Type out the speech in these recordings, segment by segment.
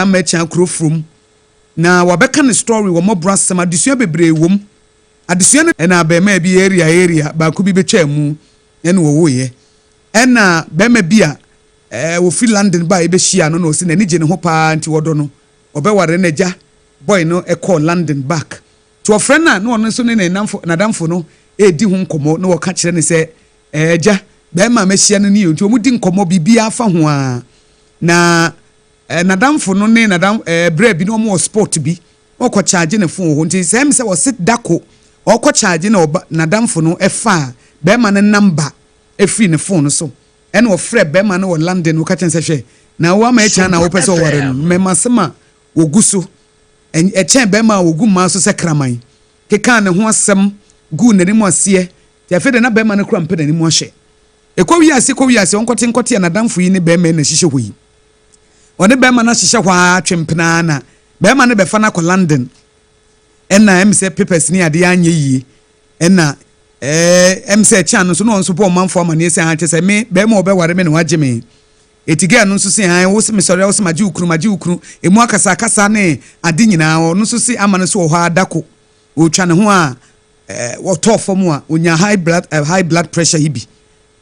Ama akyia kuro from na wabɛka ne story wɔ mmɔborɔ asɛm. Adesua bebree wom. Adesua no ɛna abɛɛmaa bi area baako bi bɛtwaa mu ɛna wɔwoeɛ, ɛna bɛrima bi a wɔfiri London ba a ɛbɛhyia no na ɔsi n'ani gye ne ho paa, nti wɔdɔ no, ɔbɛware no. Agya boy no ɛkɔɔ London back, nti ɔfrɛ no a, na ɔno nso ne n'adamfo no ɛredi ho nkɔmmɔ, na wɔka kyerɛ no sɛ agya bɛrima a mɛhyia no ne yɛ. Nti wɔn di nkɔmmɔ biribiara fa ho a, na n'adamfo no ne n'adam berɛ bi na wɔn wɔ sport bi na ɔkɔ charge ne phone wɔ hɔ. Nti sɛ ɛm sɛ wɔsi dako ɔkɔ charge na ɔba, n'adamfo no ɛfa bɛrima no number efiri ne phone no so, ɛna ɔfrɛ bɛrima no wɔ London. Wɔka kyɛn sɛ, hwɛ na wɔn ama ɛkyɛn na wɔpɛ sɛ ɔware no, mmɛma asɛm a wɔgu so ɛkyɛn bɛrima a wɔgu mmaa so sɛ kraman, keka ne ho asɛm gu n'anim aseɛ. Te afei de na bɛrima no kura mpɛ n'anim ahyɛ. Ɛkɔ wiase, kɔ wiase, ɔnkɔte nkɔte a, n'adamfo yi ne bɛrima na ɛhyehyɛ hɔ yi, ɔne bɛrima no ahyehyɛ hɔ ara twempenaa na bɛrima no bɛfa no akɔ London. Ɛna sɛ papers ne adeɛ anyɛ yie, ɛna sɛ ɛkyɛn no nso na ɔno nso bɔ ɔmanfoɔ amaneɛ sɛ akyɛ sɛ me bɛrima a ɔbɛware me na wagye me. Eti girl no nso sɛ han wo sɛ mesɔre, wo sɛ magye wo kunu, magye wo kunu, emu akasa akasa ne ade nyinaa. Ɔno nso se ama no so wɔ hɔ adako ɔtwa ne ho a, wɔtɔɔ fam a onya high blood pressure yi bi,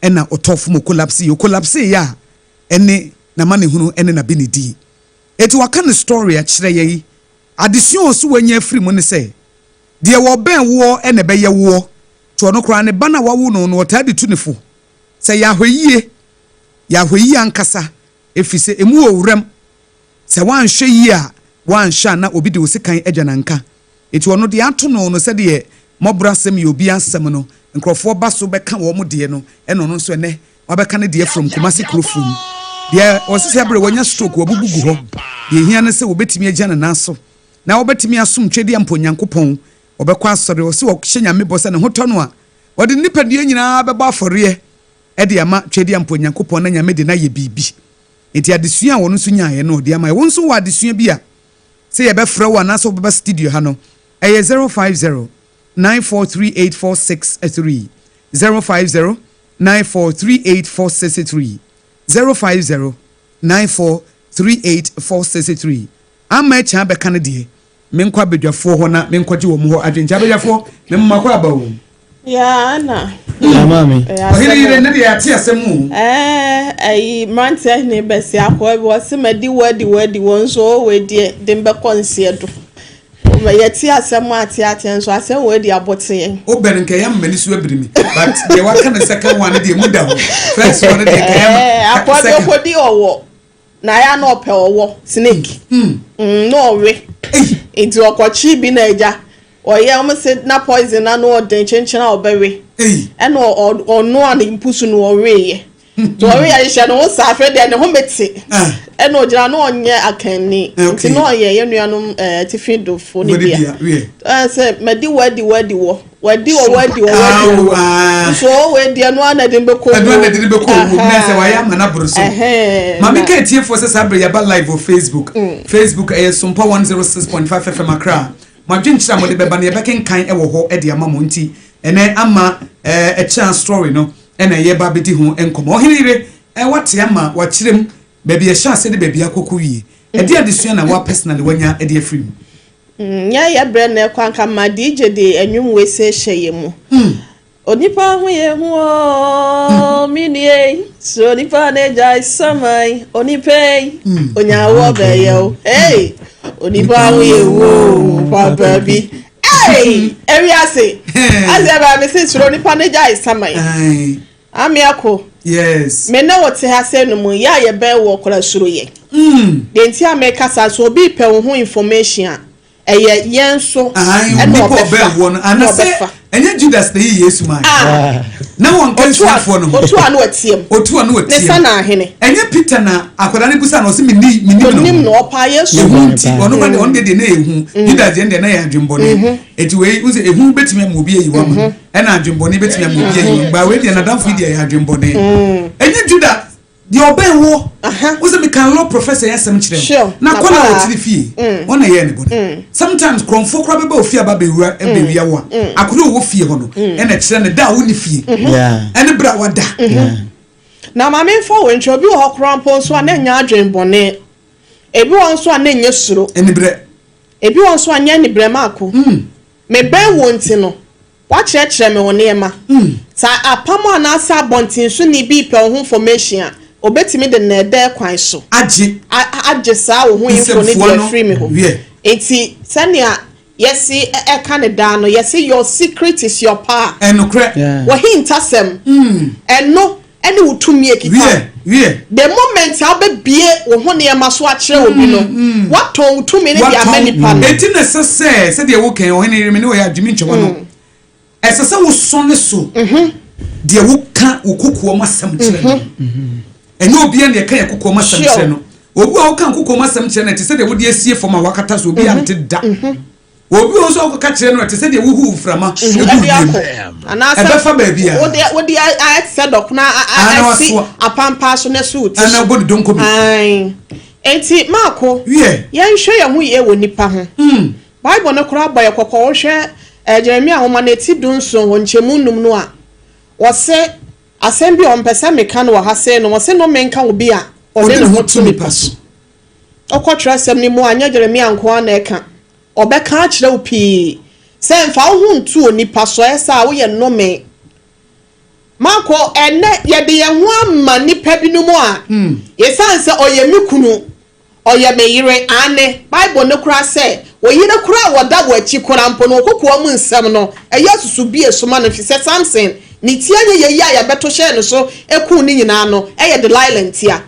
ɛna ɔtɔɔ fam, ɔcollapse yi, ɔcollapse yi a, ɛne n'amanehunu ɛne n'abe ne di. Eti waka ne story akyerɛ yɛ yi. Adesua a ɔso wanya afiri mu ne sɛ deɛ wɔbɛn woɔ ɛna ɛbɛyɛ woɔ. Tí ɔno koraa ne ba no a wawo no no, ɔtaa de tu ne fo sɛ yɛ ahwɛ yie, yɛ ahwɛ yie ankasa, ɛfiri sɛ emu wɔ wuram sɛ wanhwɛ yie a, wanhwɛ a na obi de osi kan agya nanka. Eti ɔno deɛ ato no no, sɛdeɛ mmɔborɔ asɛm yɛ obi asɛm no, nkurɔfoɔ ba so bɛka wɔn deɛ no, ɛna ɔno nso ɛnɛ wabɛka ne deɛ from Kumasi kuro from deɛ ɔsisi abere wɔnya stroke, wɔbubu gu hɔ. Deɛ ehia ne sɛ wɔbɛtumi agya ne nan so na wɔbɛtumi asom Twɛdeɛ mpo Nyankopɔn. Ɔbɛkɔ asɔre, ɔsi ɔhyɛ Nyame bɔ sɛ ne ho tɔ no a, wɔde nipadua nyinaa bɛbɔ afɔreɛ ɛde ama Twɛdeɛ mpo Nyankopɔn na Nyame de no ayɛ biribi. Nti adesua a wɔn nso nyaeɛ no, ɔde ama. Wɔn nso wɔ adesua bi a sɛ yɛbɛfrɛ wo anaasɛ wobɛba studio ha no, ɛyɛ 050 9438463, 050 9438463, 050 9438463. Ama akyia bɛka no deɛ, menkɔ abadwafoɔ hɔ na menkɔgye wɔn hɔ adwenkyɛ. Abadwafoɔ, memma kɔ aba o. Ya na. Maame. Ɔhene yere ne deɛ, ate asɛm o. Ɛyi mmeranteɛ ne bɛsi akɔ bi wɔsi ma di wɔ adi wɔ adi wɔ nso ɔwɔ edi de mbɛkɔ nseɛ do. Yɛte asɛm ate ate nso asɛm wɔ adi abɔteɛ. Wobɛn nka yɛ mmani so abiri mi, but deɛ waka ne second one deɛ mu da hɔ, first one deɛ nka yɛ. Akɔ bi okodi ɔwɔ na ya na ɔpɛ ɔwɔ snake. Na ɔwe nti ɔkɔkye bi na agya ɔyɛ ɔmo sɛ na poison na no ɔden kyenkyen a ɔbɛwe, ɛna ɔnoa ne mpusu no, ɔweeɛ nti ɔwe ahyehyɛ ne ho saa. Afɛ deɛ ne ho mete, ɛna ɔgyina na ɔnyɛ akanni nti na ɔyɛ yɛn nuanom tifi dofo ne bia sɛ mɛdi wadi wadi wɔ wadi wɔ wadi wɔ wadi wɔ nso ɔwɔ edi ɛno ana de bɛkɔ. Ɛno ana de bɛkɔ owuo na sɛ wayɛ ama no aboro so. Maame ka etiefoɔ sɛ saa bere yɛba live wɔ Facebook. Facebook ɛyɛ Sompa 106.5 FM Accra. Mo adwenkyerɛ a mode bɛba no, yɛbɛkenkan ɛwɔ hɔ ɛde ama mo. Nti ɛnɛ ama ɛkyɛn story no ɛna yɛba bɛdi ho nkɔmmɔ. Ɔhene yere, wate ama wakyerɛ mu baabi ɛhyɛ ase de baabi akɔkɔ wie. Ɛde adesua na wa personally wanya ɛde afiri mu? Nyɛ yɛ brɛ na ɛkɔ anka ma DJ de ɛnwom wei hyɛ yɛ mu. Onipa ho yɛ hu o, mi nie so onipa na egya saman onipa yi onyawo bɛyɛ o. Hey, onipa ho yɛ hu o, papa bi. Hey, ewiase ase ɛbɛn mi si soro onipa na egya saman ami ako. Me ne wo te ha sɛ no mu yɛ a, yɛbɛn wɔ kora soro yɛ deɛ nti a mɛkasa so, obi pɛ wo ho information a, ɛyɛ yɛn so ɛna ɔbɛfa wɔ no anasɛ ɛnyɛ Judas na yi Yesu maa na wɔn nka nsuafoɔ no ho. Otu a no wɔteam. Otu a no wɔteam. Ne sa na ahene. Ɛnyɛ Peter na akwadaa ne busa na ɔsɛ mi ni mi nim no. Onim na ɔpa Yesu. Ehu nti ɔno ba de ɔno de deɛ na ehu. Judas deɛ na yɛ adwembɔne. Eti wei n sɛ ehu betumi ama obi ayi wa ma, ɛna adwembɔne betumi ama obi ayi wa ba. Wei deɛ nadamfo yi deɛ yɛ adwembɔne. Ɛnyɛ Judas deɛ ɔbɛn wɔ wosɛ mi kan law professor yɛ asɛm kyerɛ na kɔla a ɔtiri fie ɔna yɛ ne bɔne. Sometimes kurɔnfoɔ kora bɛba ofie aba bɛwura bɛwia wo a, akɔla ɔwɔ fie hɔ no ɛna kyerɛ ne da a wonni fie ɛne bere a wada. Na maame nfa wɔ ntwa obi wɔ hɔ koraa mpo nso a na nya adwen bɔne. Ebi wɔ hɔ nso a na ɛnyɛ suro. Anibrɛ. Ebi wɔ hɔ nso a nyɛ anibrɛ maako. Mebɛn wo nti no, woakyerɛkyerɛ me wo nneɛma. Sɛ apam anaasɛ abɔntensoni bi repɛ wo ho information a, obetumi de nnɛɛdɛɛ kwan so. Agye. Agye saa wo ho info no de Nsɛmfua no afiri me hɔ. Wiɛ. Enti sɛnea yɛse ɛka no daa no, yɛse your secret is your power. Ɛnokorɛ. W'ahintasɛm, ɛno ne wo tumi a ɛkita wo. Wiɛ, wiɛ. The moment a wobɛbue wo ho nneɛma so akyerɛ obi no, woatɔn wo tumi no de ama Watɔn. nipa no. Enti na ɛsɛ sɛ, sɛdeɛ woka yi, ɔhene yere, me ne wo yɛ adwene mentwa w'ano. Ɛsɛ sɛ wosɔne so deɛ woka wo kokoam asɛm kyerɛ no. Ɛnyɛ obiara na yɛka yɛn kokoam asɛm kyerɛ no. Obi a woka kokoam asɛm kyerɛ no ɛte sɛ deɛ wode asie fam a wakata so, obi ante da. Obi a nso akɔka kyerɛ no ɛte sɛ deɛ wohu mframa egu wiem. Ɛbɛfa baabi a. Wode wode ayɛ te sɛ dɔkono asi apampa so na so wo ti so. Ana wobɔ ne donko bi. Enti maako. Yɛnhwɛ yɛn ho yie wɔ nipa ho. Bible no koraa bɔ yɛn kɔkɔ, wohwɛ Jeremia nwoma no eti dunson hɔ nkyɛmu num no a, ɔse asɛm bi a ɔmpɛ sɛ meka no wɔ ha sei no, ɔse nnome nka obi a ɔde ne ho to nipa so. Wokɔ twerɛsɛm no mu a, nyɛ Jeremia nko ara na ɛka, ɔbɛka akyerɛ wo pii sɛ mfa wo ho nto onipa so, ɛyɛ saa a woyɛ nnome. Marko, ɛnnɛ yɛde yɛn ho ama nnipa binom a, esiane sɛ ɔyɛ me kunu, Ɔyɛ me yere, aane, Bible no koraa sɛ, wo yere koraa a ɔda w'akyi koraa mpo no, wo kokoa mu nsɛm no, ɛyɛ asusubie so ma no, efisɛ Samson, ne ti anyɛ yei a yɛbɛto hyɛɛ no so kuu no nyinaa no, ɛyɛ Delilah ntia.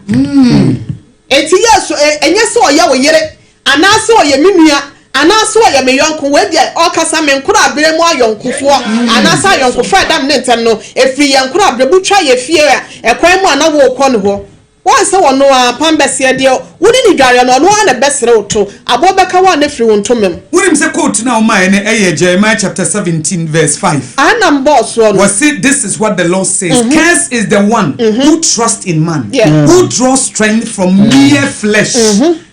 Enti yɛ so, ɛnyɛ sɛ ɔyɛ wo yere, anaasɛ ɔyɛ me nua, anaasɛ ɔyɛ me yɔnko, wei deɛ, ɔrekasa me nkoraaberɛ mu ayɔnkofoɔ, anaasɛ ayɔnkofa a ɛda me ne ntam no, ɛfiri yɛn nkoraaberɛ mu twa yɛn fie a ɛkwan mu a na worekɔ no hɔ. Woahu sɛ ɔno ara, pam bɛseɛ deɛ wo ne no dwareɛ no, ɔno ara na ɛbɛsere wo to, aboɔ bɛka wo a na afiri wo ntoma mu. Wonim sɛ quote no a womaeɛ no ɛyɛ Jeremiah chapter 17 verse 5. Aha na mebɔɔ soɔ no. Wɔse this is what the Lord says, Cursed is the one who trusts in man, who draws strength from mere flesh,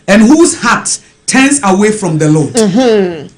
and whose heart turns away from the Lord.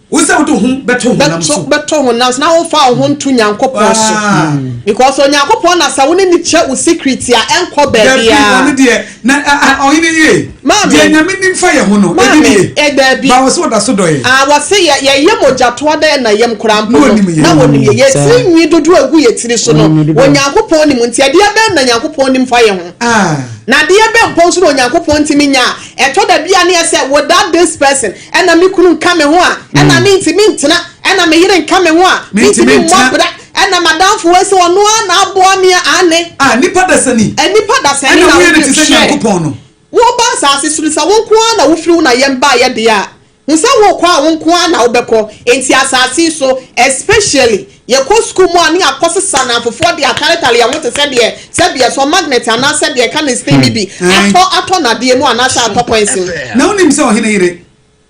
Wo sɛ wode ho bɛto honam so. Bɛto honam so na womfa wo ho nto Nyankopɔn so. Ah. Because Onyankopɔn na sɛ wo ne ne kyɛ wo secret a ɛnkɔ Dabi, baabiara. ɔno deɛ na ɔhene yie. Maame. Deɛ Nyame nim fa yɛ ho no, ebi Maame, nie. eh, dabi. Ba wɔ sɛ ɔda so dɔ yɛ. Ah, wɔse yɛ yɛyɛ mogyatoa dɛ na yam koraa mpo Na no, wɔnim yɛ. na wɔnim yɛ. Yɛ Saa. tiri nwi dodoɔ a ɛgu yɛ tiri so no, Wɔnim dodoɔ. Onyankopɔn nim. Nti ɛdeɛ bɛn na Nyankopɔn nim fa yɛ ho? Ah. Na adeɛ bɛn mpo nso na Onyankopɔn ntumi nyɛ a Ɛtɔ da bi a na yɛ sɛ without this person ɛna me kunu nka me ho a ɛna me ntumi ntena, ɛna me yere nka me ho a me ntumi mmɔ bra, ɛna m'adamfo wei sɛ ɔno ara na aboa me a, aane. Ah, nnipa dasani. Nnipa dasani Ɛna na woyɛ no wode te sɛ hwɛ. Nyankopɔn no. Woreba asase so no, sɛ wo nko ara na wofiri wo na yɛn baeɛ deɛ a, Hu sɛ worekɔ a wo nko ara na wobɛkɔ, enti asase yi so, especially yɛkɔ sukuu mu a ne yɛakɔsesa nnamfofoɔ de ataretare yɛn ho te sɛ deɛ sɛbi ɛsɔ magnet anaasɛ deɛ ɛka ne spin no bi atɔ atɔ nnadeɛ mu anaasɛ atɔ coins mu. Na wonim sɛ ɔhene yere,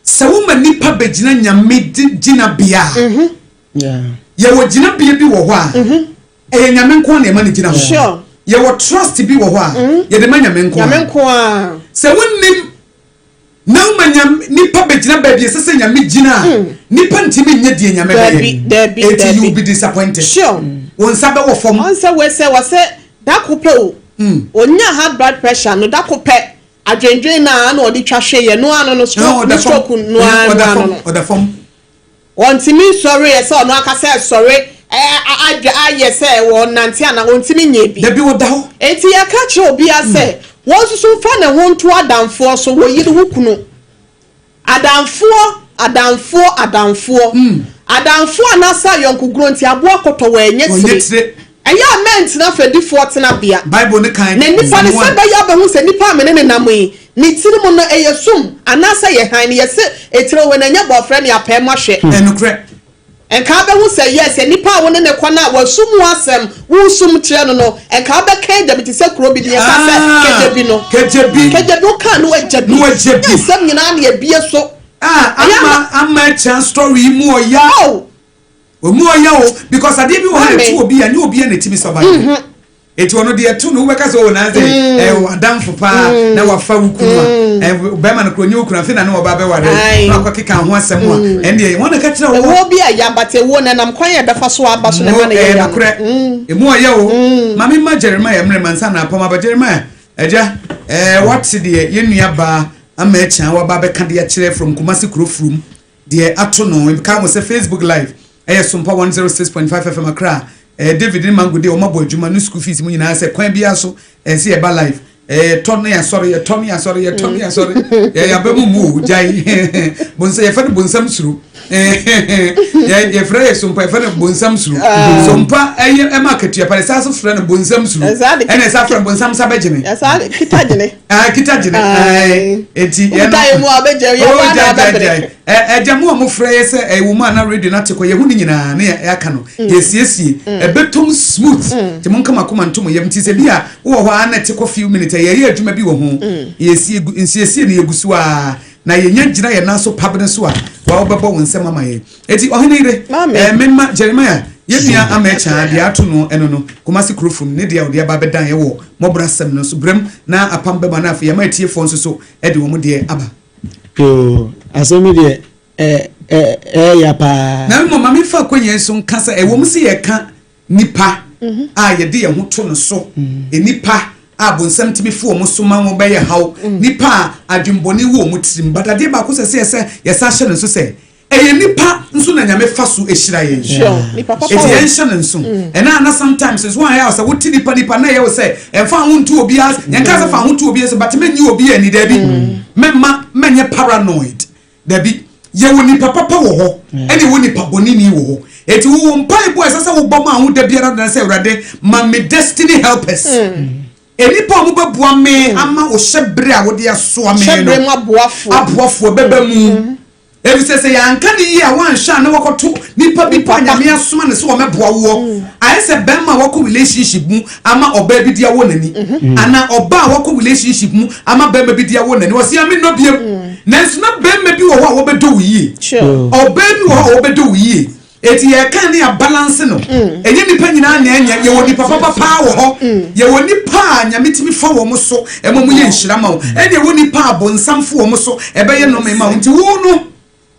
sɛ woma nnipa bɛgyina Nyame gyinabea a, yɛwɔ gyinabea bi wɔ hɔ a, ɛyɛ Nyame nko ara na yɛma no gyina hɔ. Yɛwɔ trust bi wɔ hɔ a, yɛde ma Nyame nko ara. Sɛ wonnim Na woma nyame, nipa bɛgyina baabi ɛsɛ sɛ nyame gyina a, nipa ntumi nyɛ deɛ nyame bɛyɛ. Dabi, dabi, Eti you will dabi. be disappointed. Sure. Wo nsa bɛwɔ fam. Ɔn sɛ wei sɛ wɔsɛ da ko pɛ o, onya high blood pressure no da ko pɛ, adwendwen no ara na ɔde twa hwe yɛ, no ara no no stroke, ne stroke no ara Ɔda no ara fam, no no. ɔda fam. Ɔntumi nsɔreɛ sɛ ɔno ankasa ɛsɔre adwa ayɛ sɛ ɔnante anaa ɔntumi nyɛ bi. Dabi ɔda hɔ. Enti yɛka kyerɛ obiara sɛ wɔnsusu mfa ne ho nto adamfoɔ so, wo yere, wo kunu. Adamfoɔ, adamfoɔ, adamfoɔ. Adamfoɔ anaasɛ ayɔnkogorɔ nti aboa kɔtɔ wɔ ɛnyɛ tire. Ɛyɛ a mɛntena fɛdifoɔ tenabea. Bible no kan Na nnipa no, Psalm sɛ 1. ɛbɛyɛ a wobɛhu sɛ nnipa a me ne no nam yi, ne tiri mu no, ɛyɛ sum anaasɛ ɛyɛ hann no, yɛse etire wei no, ɛnyɛ bɔɔfrɛ ne apɛɛ mu ahwɛ. Ɛnokorɛ. Nka wobɛhu sɛ, yes, nnipa a wo ne no kɔ no a wasum wo asɛm, woresum kyerɛ no no, nka wobɛka agya bi te sɛ kuro bi deɛ yɛka sɛ Ah, kagya bi no. Kagya bi. Kagya bi, wokaa no agya bi. No agya bi. Nyɛ nsɛm nyinaa na yɛbie so. Ah, Ɛyɛ ama, ama. ama akyea story yi mu ɔya. Oh! Ɔmu ɔya o because adeɛ bi wɔ hɔ a ɛto Maame. obi a nyɛ obi a na ɛtumi survive. Eti ɔno deɛ ɛto no wobɛka sɛ o na sɛ ɛyɛ w'adamfo paa na wafa wo kunu a ɛ bɛrima no koro nyɛ wo kunu afei na ne ɔba bɛware wo Ae. na wakɔ keka ho asɛm a ɛndeɛ wɔn na ɛka kyerɛ wo. Ɛwoɔ bi a ya but ɛwoɔ no ɛnam kwan a ɛbɛfa so aba so na Mo ɛma no yɛ ɛyɛ ya no. nokorɛ emu ɔya o. Maame ma Jeremiah mmerɛ mansa na apam aba Jeremiah agya ɛɛ wate deɛ yɛn nua baa. Ama Akyaa waba abɛka de akyerɛ from Kumasi kuro furum deɛ ato no. Meka mo sɛ Facebook live ɛyɛ Sompa 106.5 FM Accra. David ne Mango de wɔn abɔ adwuma no school fees mu nyinaa sɛ kwan biara so ɛsɛ yɛba live. Yɛtɔ ne yasɔre, yɛtɔ ne yasɔre, yɛtɔ ne yasɔre, yɛ yaba mu mu o. Gyae bonsam, yɛfɛ no bonsam suro. Yɛ yɛfrɛ yɛ Sompa, yɛfɛ no bonsam suro. Sompa ɛyɛ ɛma akatua pa, ɛsa so frɛ no bonsam suro, ɛna ɛsa frɛ no bonsam sa bɛgye me. Yɛsa kita gyene. Ah, kita gyene. Eti yɛn no yɛ mu a bɛgye yɛ ba na abɛbere. Ɛgya mu a mo frɛ yɛ sɛ ɛwɔ mu a na radio na te kɔ, yɛhu ne nyinaa ne yɛaka no, yɛsiesie ɛbɛtom smooth. Nti mo nkama koma ntom yam. Nti sɛ bi a wowɔ hɔ a na ɛte kɔ few minutes, yɛyɛ adwuma bi wɔ ho, yɛsie nsiesie no, yɛgu so a na yɛnya gyina yɛn nan so pabene so a wa wobɛbɔ wo nsɛm ama yɛn. Eti ɔhene yere, memma Jeremiah, yɛn nua Ama Akyaa deɛ ato no ɛno no Kumasi kuro fam ne deɛ ɔde aba abɛdan yɛ wɔ mmɔborɔ asɛm no so brɛm na apam bɛma no. Afei yɛma atiefoɔ nso so ɛde wɔn deɛ aba. Yoo, asɛm yi deɛ ɛ ɛ ɛyɛ paa. Na mmom maame fa akonnwa yi so nka sɛ ɛwɔ mu sɛ yɛka nipa a yɛde yɛn ho to no so, nipa a bonsam tumi fo wɔn so ma wɔn bɛyɛ haw, nipa a adwembɔne wɔ wɔn tirim, but adeɛ baako sɛ sɛ yɛsɛ yɛsa hyɛ ne nso sɛ ɛyɛ nipa nso na Nyame fa so ahyira yɛn. Nipa papa eti wɔ. Yɛn hyɛ ne nso ɛna ana sometimes nso wɔn ayɛ sɛ wote nipa nipa na ɛyɛ wo sɛ ɛnfa ho nto obiara. Yɛn ka sɛ fa ho to obiara sɛ, but mɛnyi obi ani dɛbi, mɛma mɛnyɛ paranoid dabi. Yɛwɔ nipa papa wɔ hɔ, ɛna yɛwɔ nipa bɔneni wɔ hɔ. Eti wo mpaebɔ a ɛsɛ sɛ wobɔ ma ho da biara da sɛ, "Awurade, ma me destiny helpers, enipa a wɔbɛboa me ama wo hyɛ bere a wode asoa me hyɛ no bere mu aboafoɔ." Aboafoɔ bɛbɛ mu, efisɛ sɛ yɛanka ne yie a, wanhwɛ a na wakɔto nipa bi pa Nyame asoma ne sɛ wɔmɛboa woɔ. Ayɛ sɛ bɛrima a wakɔ relationship mu ama ɔbaa bi di awɔ n'ani, anaa ɔbaa a wakɔ relationship mu ama bɛrima bi di awɔ n'ani, wɔsi ame nnɔ biem, nanso na bɛrima bi wɔ hɔ a wɔbɛdɔ wo yie, ɔbaa bi wɔ hɔ a wɔbɛdɔ wo yie. Eti yɛka ne yɛ balance no, ɛnyɛ nipa nyinaa na ɛnyɛ. Yɛwɔ nipa papapaa wɔ hɔ, yɛwɔ nipa a Nyame tumi fa wɔn so ɛma mo yɛ nhyira ma wo, ɛna yɛwɔ nipa a bɔnsam fo wɔn so ɛbɛyɛ nnome ma wo. Nti wo no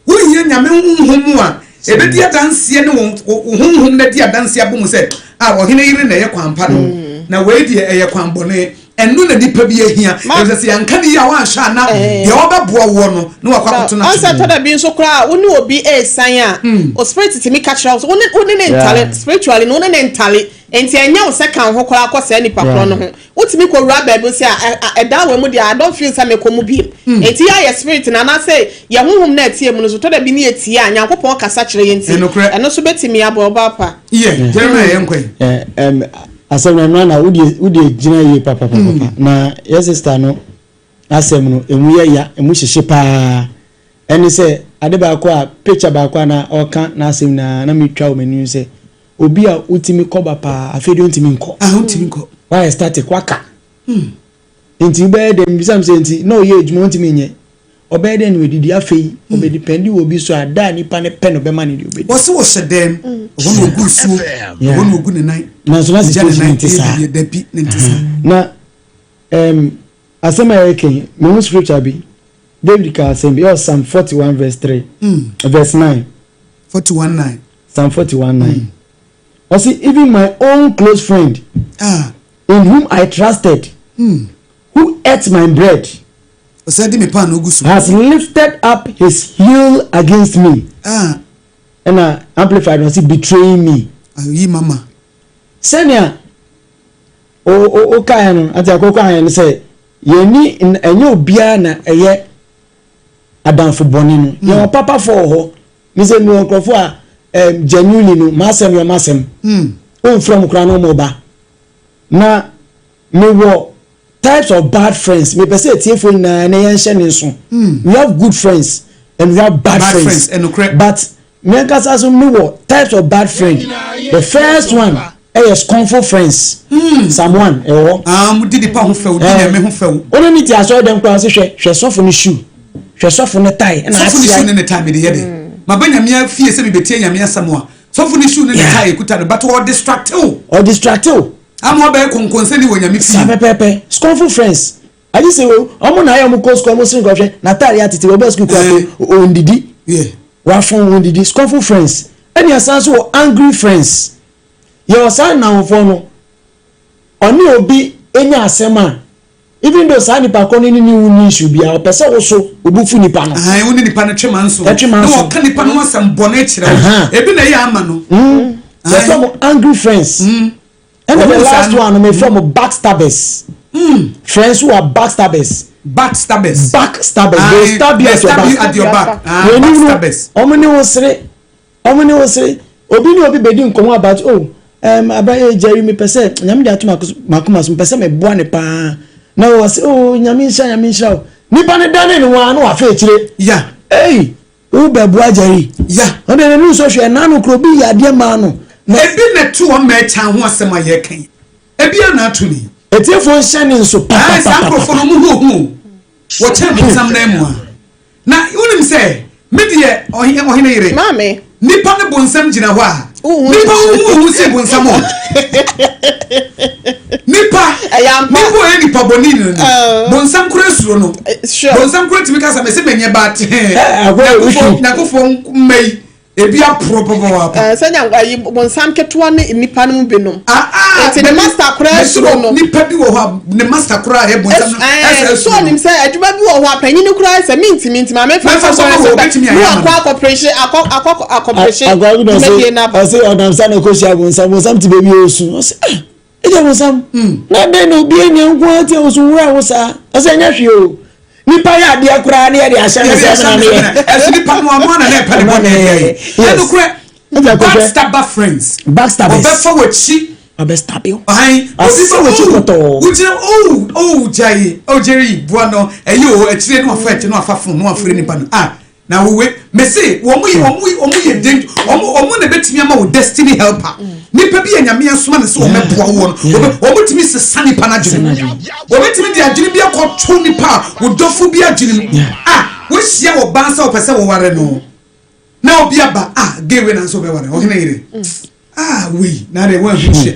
wohia Nyame honhom mu a ɛbɛdi adanseɛ ne wo honhom no di adanseɛ abɔ mu sɛ a ɔhene yere na ɛyɛ kwan pa no, na wei deɛ ɛyɛ kwan bɔne. Ɛno na nipa bi ahia, ɛfisɛ sɛ yɛnka ne yie a, woanhwɛ ana deɛ wɔbɛboa woɔ no na wakɔ akɔto no. Ɔnsɛ tɔda bi nso koraa, wo ne obi esan a, o spirit tumi ka kyerɛ wo so wo ne ne ntale spiritually no, wo ne ne ntale. Nti ɛnyɛ wo sɛ ka wo ho koraa kɔ saa nipa korɔ no ho. Wotumi kɔ wura baabi sɛ ɛdan wɔ mu deɛ, I don't feel sɛ mekɔ mu biem. Nti yɛ ayɛ spirit na anaasɛ yɛ honhom na ɛtie mu no so, tɔda bi ne yɛtie a, Nyankopɔn kasa kyerɛ yɛn. Nti Ɛnokorɛ. ɛno nso bɛtumi abɔ ɔba pa. Yɛ Jeremiah, yɛn kwan. Ɛ ɛm asɛm na ɛno na wode gyina yie papapapa na yɛ sister no asɛm no emu yɛ ya, emu hyehye paa. Ɛne sɛ ade baako a picture baako a na ɔka n'asɛm na metwa wɔ m'anim sɛ obi a wotumi kɔba paa, afei deɛ ontumi nkɔ. Ah, wontumi nkɔ. Wayɛ static, waka. Nti wobɛyɛ dɛ mbisa m sɛ nti na ɔyɛ adwuma ontumi nyɛ, ɔbɛyɛ dɛ na odidi? Afei ɔbɛdepend wɔ obi so a da a nipa ne pɛ no bɛma ne deɛ obɛdi. Wɔsi wɔhyɛ dɛm ɛhɔ na ogu nsuo, ɛhɔ na ogu ne nan. Nanso na Ogya ne situation nan. nte saa. Yɛ dabi ne nte saa. Na asɛm a yɛka yi, mehu scripture bi, David ka asɛm bi ɛwɔ Psalm 41 verse 3, verse 9. 41:9. Psalm 41:9, ɔsi, "Even my own close friend in whom I trusted, who ate my bread," ɔsɛ di mi pan na ogu so, "has lifted up his heel against me." Ɛna Amplified no ɔsi, "Betraying me." Ayi mama. Sɛnea o kaeɛ no ati akɔkɔ ayɛ no sɛ yɛni ɛnyɛ obiara na ɛyɛ adamfo bɔne no. Yɛwɔ papafoɔ wɔ hɔ. Mi sɛ mi wɔ nkurɔfoɔ a genuinely no, m'asɛm yɛ m'asɛm, omfrɛ mu koraa na ɔmo ba. Na mewɔ types of bad friends. Mepɛ sɛ etiefoɔ nyinaa na yɛnhyɛ ne nso, we have good friends and we have bad, Bad friends. friends, ɛnokorɛ. But me ankasa so mewɔ types of bad friend. The first one ɛyɛ scornful friends. Psalm 1 ɛwɔ hɔ. Ah, mo di nipa ho fɛw, di Nyame ho fɛw. Ɔno ne ti asɔre dɛm koraa sɛ, hwɛ, hwɛ sɔfo no shoe, hwɛ sɔfo no tie, ɛna Sɔfo ne akyea. shoe ne ne tie mi de yɛ de ma ba Nyame fie sɛ mi bɛ tie Nyame asɛm a, sɔfo ne shoe ne ne tie ekuta no, but ɔ distract o. Ɔ distract o. Ama ɔbɛyɛ kɔnkɔnsɛni wɔ Nyame Saa fie. pɛpɛɛpɛ, scornful friends agye sɛ o ɔmo na ayɛ ɔmo kɔ sukuu, ɔmo sere nkɔhwɛ n'ataare atete, ɔbɛ sukuu kura ko ondidi, wafɔn ondidi. Scornful friends. Ɛna asan so wɔ angry friends. Yɛwɔ saa nnamfoɔ no, ɔne obi enya asɛm a Even though saa nipa korɔ no ne ne wo ni issue biara, ɔpɛ sɛ wo so wo bo fu nipa no. Ahan, wo ne nipa no twe manso. Ɛtwe manso. Na wɔka nipa no ho asɛm bɔne kyerɛ wo. Ebi na ɛyɛ ama no. Yɛfrɛ mo angry friends. Ɛna the last one no, mefrɛ mo backstabbers. Friends who are backstabbers. Backstabbers. Backstabbers. They stab you at your back. At your back. Backstabbers. Wɔn ne wo sere. Wɔn ne wo sere. Obi ne obi bedi nkɔmɔ about, oh, abayɛ Jerry, mepɛ sɛ Nyame de ato makoma so, mepɛ sɛ meboa ne paa. Na wɔ sɛ, oh, Nyame nhyira, Nyame nhyira o. Nipa ne dane ne ho a na wafa akyire. Ei, wo bɛboa Jerry. Ɔde n'ani nsɔ hwɛ n'ano kuro bi yɛ adeɛ maa no. Ebi na tu wɔn mɛɛkyan ho asɛm a yɛka yi. Ebi a na ato ni. Etiefoɔ nhyɛ ne nso papapapa. Saa nkurɔfoɔ no ɔmo hu ohu o. Wɔkyɛn bonsam nan mu a. Na wonim sɛ me deɛ ɔhene yere. Maame. Nipa ne bonsam gyina hɔ a. Nipa wohu ohu sen bonsam o. Nipa. Nipa ɔyɛ nipa bɔne no no. Bonsam kora suro no. Bonsam kora tumi kasa mɛ sɛ mɛnyɛ ba. Nyankopɔn mma yi. Ebi aporɔ papaapa. Ɛɛ sɛ ayi bonsam ketewa ne nipa no mu binom. Nti ne master koraa suro no. Nipa bi wɔ hɔ a ne master koraa yɛ bonsam no. Ɛsɛ so onim sɛ adwuma bi wɔ hɔ a panyin koraa sɛ mintimi nti maame fa nfa sɔrɔ sɛ bɛ ne wakɔ akɔprehyɛ akɔ akɔ akɔprehyɛ dwumadie n'aba. Ɔsɛ ɔnam sa na ɔkɔhyia bonsam, bonsam te baabi a ɔsu ɔsɛ ah ɛgya bonsam na dɛn na obi anya nko ara te ɔsu nwura wo saa, ɔsɛ ɛnyɛ hwee o. Nipa yɛ adeɛ koraa ne yɛde ahyɛ ne sɛ ɛna meyɛ. Ɛso nipa no ano ana na ɛpɛ ne bɔ ne ɛdeɛ yɛ. Ɛnokorɛ, backstabber friends. Backstabbers. Ɔbɛfa w'akyi. Ɔbɛstab you. Ayi, obi bɛ w'akyi pɔtɔɔ. Wogyina oh oh gyae oh Jerry boa no ɛyɛ o akyire no afa akyi no afa phone no afrɛ nipa no ah na wowe mese wɔn yɛ wɔn wɔn yɛ den wɔn wɔn na betumi ama wo destiny helper. Nipa bi yɛ Nyame asoma ne sɛ wɔn bɛboa woɔ no, wɔn tumi sesa nipa n'adwene mu. Wɔbɛtumi de adwene bi akɔto nipa a wodɔfo bi adwene mu. A wohyia wɔ ban sɛ wɔpɛ sɛ wɔware no na obi aba a gay wei na nso wɔbɛware ɔhene yere a wei na de wɔn ahu hyia.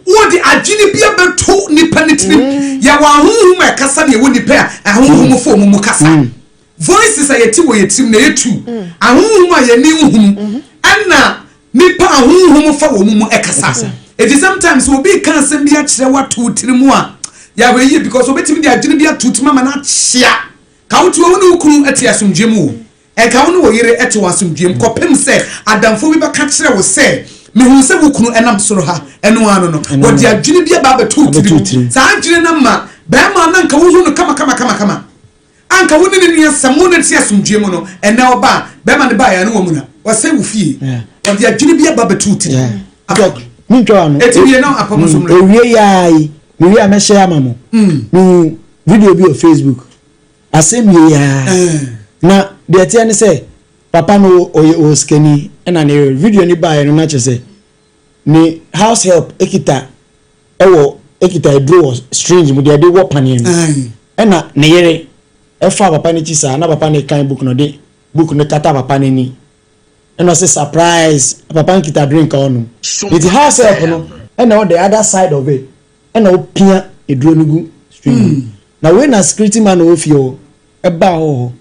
Wɔde adwene bi abɛto nipa ne tirim. Yɛwɔ ahonhom a ɛkasa na yɛwɔ nipa a ahonhom fo wɔn mu kasa. Voices a yɛte wɔ yɛ tirim na yɛ tu. Ahonhom a yɛne nhunu ɛna nipa ahonhom fa wɔn mu ɛkasa. Eti sometimes obi ka asɛm bi akyerɛ wato tiri mu a yɛahwɛ yie because obetumi de adwene bi ato tirim ama no akyea. Ka wo te wo ne wo kunu te asomdwe mu o. Ɛka wo ne wo yere te wɔ asomdwe mu kɔpem sɛ adamfo bi bɛka kyerɛ wo sɛ mehu sɛ wo kunu ɛnam soro ha ɛno ano no wɔde adwene bi aba abɛto tirim. Saa adwene no ma bɛrima na nka wohu no kama kama kama kama. Anka wo ne ne nua sɛm wo ne te asomdwe mu no ɛnɛ ɔba a bɛrima no baeɛ no wɔ mu na wɔsɛ wo fie. Wɔde adwene bi aba abɛto tirim. Mentwa wa no. Eti wie na apam so mmerɛ. Ewie yaa yi mewie a mɛhyɛ ama mo. Mehu video bi wɔ Facebook. Asɛm wie yaa. Na deɛ ɛteɛ ne sɛ papa no ɔyɛ osikani ɛna ne video no baeɛ no na kyerɛ sɛ ne house help ekita ɛwɔ ekita aduro wɔ syringe mu deɛ ɛde wɔ paneɛ no. Ɛna ne yere ɛfa papa n'akyi saa na papa no kan book no de book no kata papa n'ani. Ɛna ɔsɛ surprise papa no kita drink a ɔnom. Nti house help no ɛna ɔwɔ the other side of it ɛna ɔpia eduro no gu syringe mu. Na wei na security man na ɔwɔ fie hɔ ɛbaa hɔ hɔ.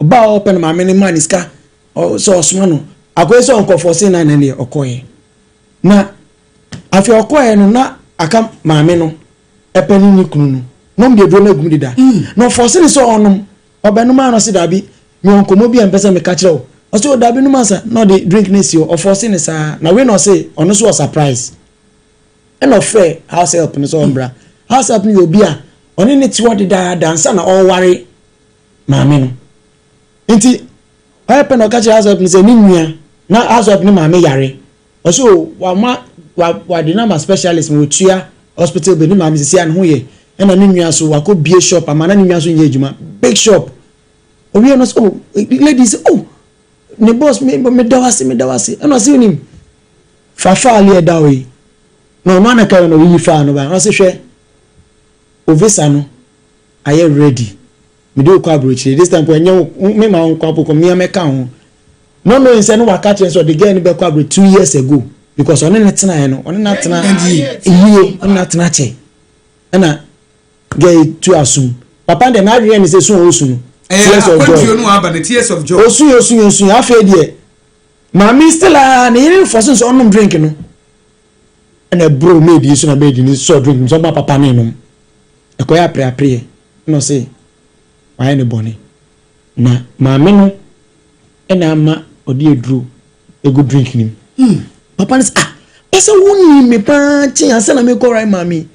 Ɔbaa hɔ pɛ na maame no maa ne sika sɛ ɔsoma no. Akɔyɛ sɛ ɔnkɔfɔ se na ne deɛ ɔkɔɛ. Na afei ɔkɔɛ no na aka maame no ɛpɛ ne ne kunu no. Na ɔmo de aduro no agum deda. Na ɔfɔse ne sɛ ɔnom. Ɔbɛnom a na ɔse daabi mewɔ nkɔmmɔ bi a mpɛ sɛ meka kyerɛ wo. Ɔse o daabi nom ansa na ɔde drink no asi hɔ. Ɔfɔse ne saa. Na wei na ɔse ɔno nso wɔ surprise. Ɛna ɔfrɛ house help no sɛ ɔmbra. House help no yɛ obi a ɔne ne te hɔ dedaada ansa na ɔreware maame no. Nti ɔyɛ pɛ na ɔka kyerɛ house help no sɛ ne nua na house help ne maame yare. Ɔse o wama wa wade no ama specialist ma otua hospital bill ne maame sisi a ne ho yɛ. Ɛna ne nua so wakɔ bie shop ama na ne nua so nyɛ adwuma big shop. Owie no sɛ oh lady sɛ oh ne boss me me da wase me da wase. Ɛna ɔse onim fa file ɛda hɔ yi. Na ɔno anaka yɛ na oyiyi file no ba. Ɔse hwɛ o visa no ayɛ ready. Mede wo kɔ aburokyire this time po ɛnyɛ wo me ma wo nkɔ apokɔ mmea mɛka ho. No knowing sɛ no waka kyerɛ sɛ ɔde girl no bɛkɔ aburo 2 years ago because ɔne ne tenaeɛ no ɔne no atena yie, ɔne no atena kyɛ. Ɛna girl yi tu asum. Papa deɛ n'adwene ne sɛ sun a osu no tears of joy. No aba no tears of joy. Osu yɛ osu yɛ osu yɛ afei deɛ maame still a ne yere fɔ so sɛ ɔnom drink no. Ɛna ɛboro maid yi so na maid ni sɔ drink no sɛ ɔma papa ne nom. Ɛkɔyɛ apereapereɛ na ɔse wayɛ no bɔne. Na maame no na ama ɔde aduro egu drink no mu. Papa no sɛ ah pɛ sɛ wonim me paa kyen ansa na mekɔ ware maame yi.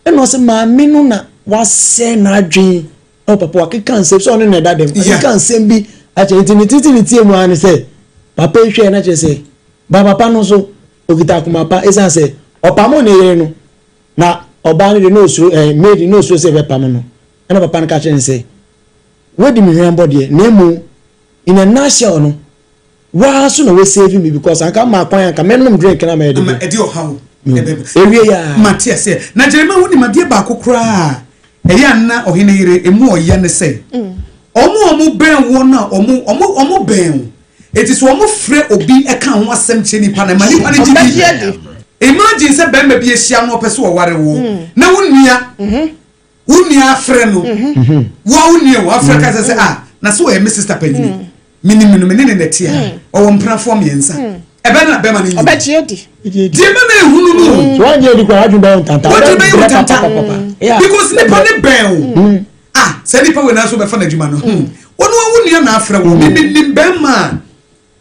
Ɛna ɔsɛ maame no na wasɛe n'adwene. Ɛwɔ papa wakeka nsɛm sɛ ɔno na ɛda dɛm. Wakeka nsɛm bi akyerɛ nti ne titi ne tie mu ara ne sɛ papa yi hwɛɛ na kyerɛ sɛ ba papa no nso okita akoma pa esiane sɛ ɔpamo ne yere no na ɔbaa no de na osuro ɛɛ maid na osuro sɛ ɛbɛpam no. Ɛna papa no ka kyerɛ no sɛ wadi me hwambɔ deɛ na mmom in a nutshell no waa so na wa save me because anka ma kwan anka mɛnom drink na mɛyɛ de ama ɛde ɔhaw ɛbɛba. Ewie ya. Mate aseɛ. Na Jeremiah wonim adeɛ baako koraa a ɛyɛ a na ɔhene yere emu ɔya ne sɛ ɔmo a ɔmo bɛn woɔ no a ɔmo ɔmo ɔmo bɛn wo eti sɛ ɔmo frɛ obi ɛka ho asɛm kyerɛ nipa no ɛma nipa no gye Ɔbɛgye di. adi. Imagine sɛ bɛrima bi ahyia no ɔpɛ sɛ ɔware wo na wo nua wo nua afrɛ no, wo a wo nua o afrɛ ka sɛ sɛ ah na sɛ ɔyɛ me sister panyini, menim no, me ne ne na ɛte a, ɔwɔ mpenafoɔ mmiɛnsa, ɛbɛn na bɛrima no nyini. Ɔbɛgye adi. Deɛ ɛma no ehunu no o. So wɔn gye adi kora adwene bɛyɛ ntanta. Wɔn bɛyɛ ntanta. Because nipa ne bɛn o. Ah sɛ nipa wei nanso bɛfa n'adwuma no. Wɔn a wo nua na afrɛ wo. Mimi nim bɛrima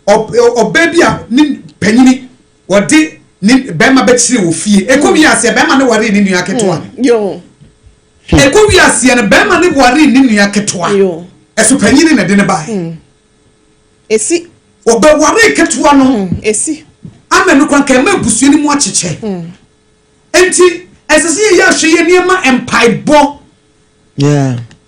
a ɔbaa bi a ne panyini wɔde ne bɛrima bɛkyerɛ wɔ fie. Ɛkɔ wi aseɛ bɛrima ne waree ne nua ketewa. Ɛkɔ wi aseɛ no bɛrima ne waree ne nua ketewa. Ɛso panyini na ɛde ne bae. Esi. Ɔbɛwaree ketewa no. Esi. Ama no kwan ka ɛma abusua no mu akyekyɛ. Enti ɛsɛ sɛ yɛyɛ ahwɛ yɛ nneɛma mpaebɔ.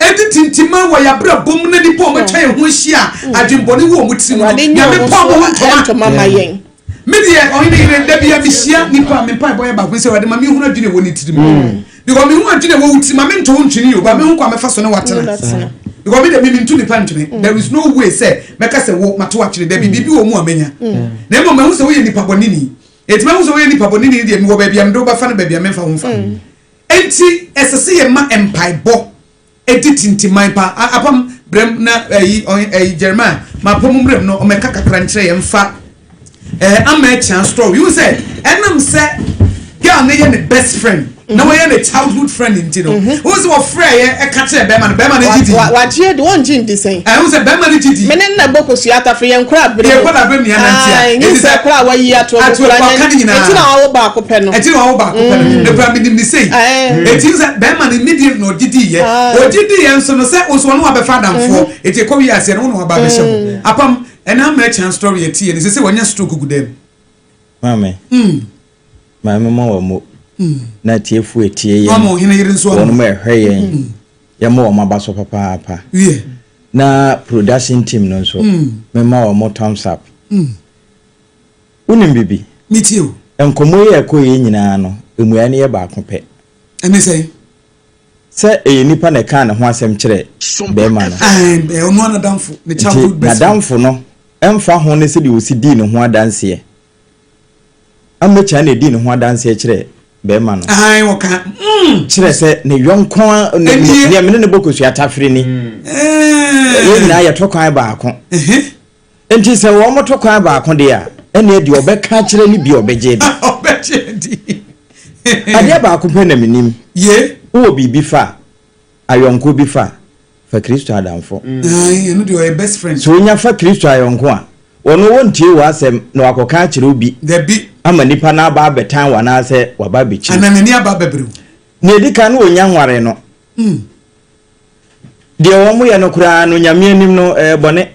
Ɛdi tintima wɔ yɛabrabɔ mu na nipa a wɔatwa yɛn ho ahyia a adwembɔne wɔ wɔn tirim no, Nyame mpa wɔn ho ntoma. Me deɛ ɔhene yere da bia mehyia nipa a me mpaebɔ yɛ baako sɛ Awurade ma menhunu adwene ɛwɔ ne tirim. Because mehu adwene ɛwɔ wo tirim a mento wo ntwene o, ba mehu kwan mɛfa so ne watena. Because me deɛ me mentu nipa ntwene. There is no way sɛ mɛka sɛ wo mato atwene da bi biribi wɔ mu a menya. Na mmom mahu sɛ woyɛ nipa bɔneni. Enti mahu sɛ woyɛ nipa bɔneni deɛ mewɔ baabi a mede wo bɛfa ne baabi a memfa wo mfa. Enti ɛsɛ sɛ yɛma mpaebɔ di tintiman pa. Apam brɛm na ɛyi ɛyi Jeremiah ma apam mmerɛm no ɔmɛka kakra nkyerɛ yɛn mfa ɛɛ ama ɛkyɛn story. Yiwu sɛ ɛnam sɛ girl no yɛ ne best friend na wɔyɛ ne childhood friend nti no wohu sɛ wɔfrɛ yɛ ɛka kyerɛ bɛrima no bɛrima no gye di. Wagye adi wɔn gye ndi sɛn. Ɛhu sɛ bɛrima no gye di. Mene nna bɔ kosua atafo yɛn kora abere mu. Yɛn kora abere mu yɛn nante a. Nyi sɛ kora a wayi ato agu kora nyɛ eti na wawo baako pɛ no. Eti na wawo baako pɛ no. Ekura mi nim ne sei. Eti sɛ bɛrima no immediately na ɔgye di yɛ. Ɔgye di yɛ nso no sɛ nso ɔno wabɛfa adamfoɔ. Eti ekɔ wi aseɛ no wɔn na waba abɛhyɛ hɔ. Apam ɛna ama ɛkyɛn story ɛti yɛ ne sɛ sɛ wɔnya stroke gu dɛm. Maame. Maame ma wɔn mo. Na atiefo etie yɛn. Wɔn mo ɛhwɛ yɛn. Yɛma wɔn aba so papaapa. Na production team no nso, mema wɔn thumbs up. Wonim biribi? Metie o. Nkɔmmɔ yi a ɛkɔeɛ yi nyinaa no, mmuaeɛ no yɛ baako pɛ. Ɛne sɛn? Sɛ ɛyɛ nipa na ɛkaa ne ho asɛm kyerɛ bɛrima no. Ɛɛ, ɔno ara n'adamfo, ne childhood best friend. Nti n'adamfo no, ɛmfa ho ne sɛdeɛ ɔsi dii ne ho adanseɛ, Amekyɛ na edii ne ho adanseɛ kyerɛɛ barima no. Aane, wɔka, mm. Kyerɛ sɛ ne yɔnko a, ne, Ɛnie. nea me ne no bɔ kosua tafere ni. Yɛn nyinaa yɛto kwan baako. Enti sɛ wɔto kwan baako deɛ a, ɛnneɛ deɛ ɔbɛka akyerɛ no bi ɔbɛgye adi. Ɔbɛgye adi. Adeɛ baako pɛ na menim. Ye. Wowɔ biribi fa a, ayɔnkoɔ bi fa a, fa Kristo adamfo. Ae, ɛno deɛ ɔyɛ best friend. Sɛ onya fa Kristo ayɔnko a, ɔno ɔntie w'asɛm na wakɔka akyerɛ obi Dabi. ama nipa no aba abɛtan wo anaasɛ waba abɛkyi wo. Anaa n'ani aba abɛbere wo. Nea ɛdi kan no ɔnnya nwaree no. Deɛ wɔyɛ no koraa no, Nyame anim no, ɛyɛ bɔne.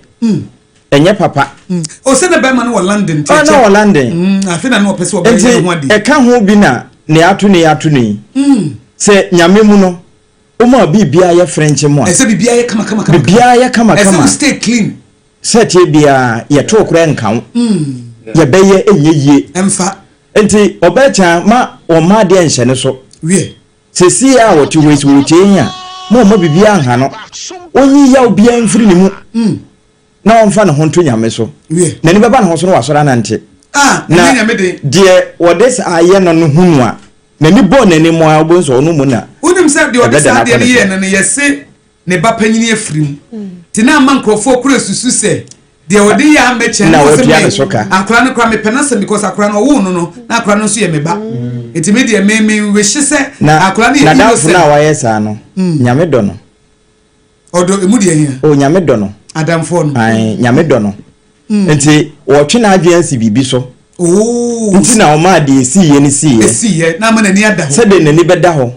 Ɛnyɛ papa. O sɛ na bɛrima no wɔ London nti ɛkyɛ. Na wɔ London. Afei na na ɔpɛ sɛ ɔbɛyɛ ne ho ade. Nti ɛka ho bi na nea ato no yi ato no yi. Sɛ Nyame mu no, Woma biribiara yɛ frenkye mu a. Ɛsɛ biribiara yɛ kama kama kama. Biribiara yɛ kama kama. Ɛsɛ wo stay clean. Sɛ ɛteɛ biara yɛtoo koraa nka wo. Yɛbɛyɛ ɛnyɛ yie. Ɛmfa. Nti ɔbɛkya ma ɔmma adeɛ nhyɛ ne so. Wiɛ. Sesie a ɔte hɔ yi sɛ ɔretie yɛn a, ma ɔmma biribiara nha no. Ɔnyi yaw biara mfiri ne mu. Na ɔmfa ne ho nto Nyame so. Wiɛ. N'ani bɛba ne ho so na wasɔre anante. Ah, Na ɛnyɛ Nyame den. deɛ wɔde saa yɛ no no hunu a, N'ani bɔɔ n'anim ara, wobɛhu sɛ ɔno mu na Wonim sɛ deɛ ɔde ɛbɛda saa adeɛ n'akwan no so. yɛɛ no no, yɛse ne ba panyini afiri mu. Nti na ama nkurɔfoɔ kora susu sɛ Deɛ ɔde yɛ amɛkyɛ Na no ɔsɛ watua me ne so ka. Akora no kora mepɛ n'asɛm because akora no ɔwoo no no na akora no nso yɛ me ba. Nti me deɛ me me wehye sɛ Na akora no yɛ n'adamfo innocent. no a wayɛ saa no, Nyame dɔ no. Ɔdɔ emu deɛ hia. O Nyame dɔ no. Adamfoɔ no. Ae, Nyame dɔ no. Nti wɔtwe n'adwene asi biribi so. Oo. Nti na ɔmaa deɛ esiiɛ no siiɛ. Esiiɛ na ama n'ani ada hɔ. Sɛdeɛ n'ani bɛda hɔ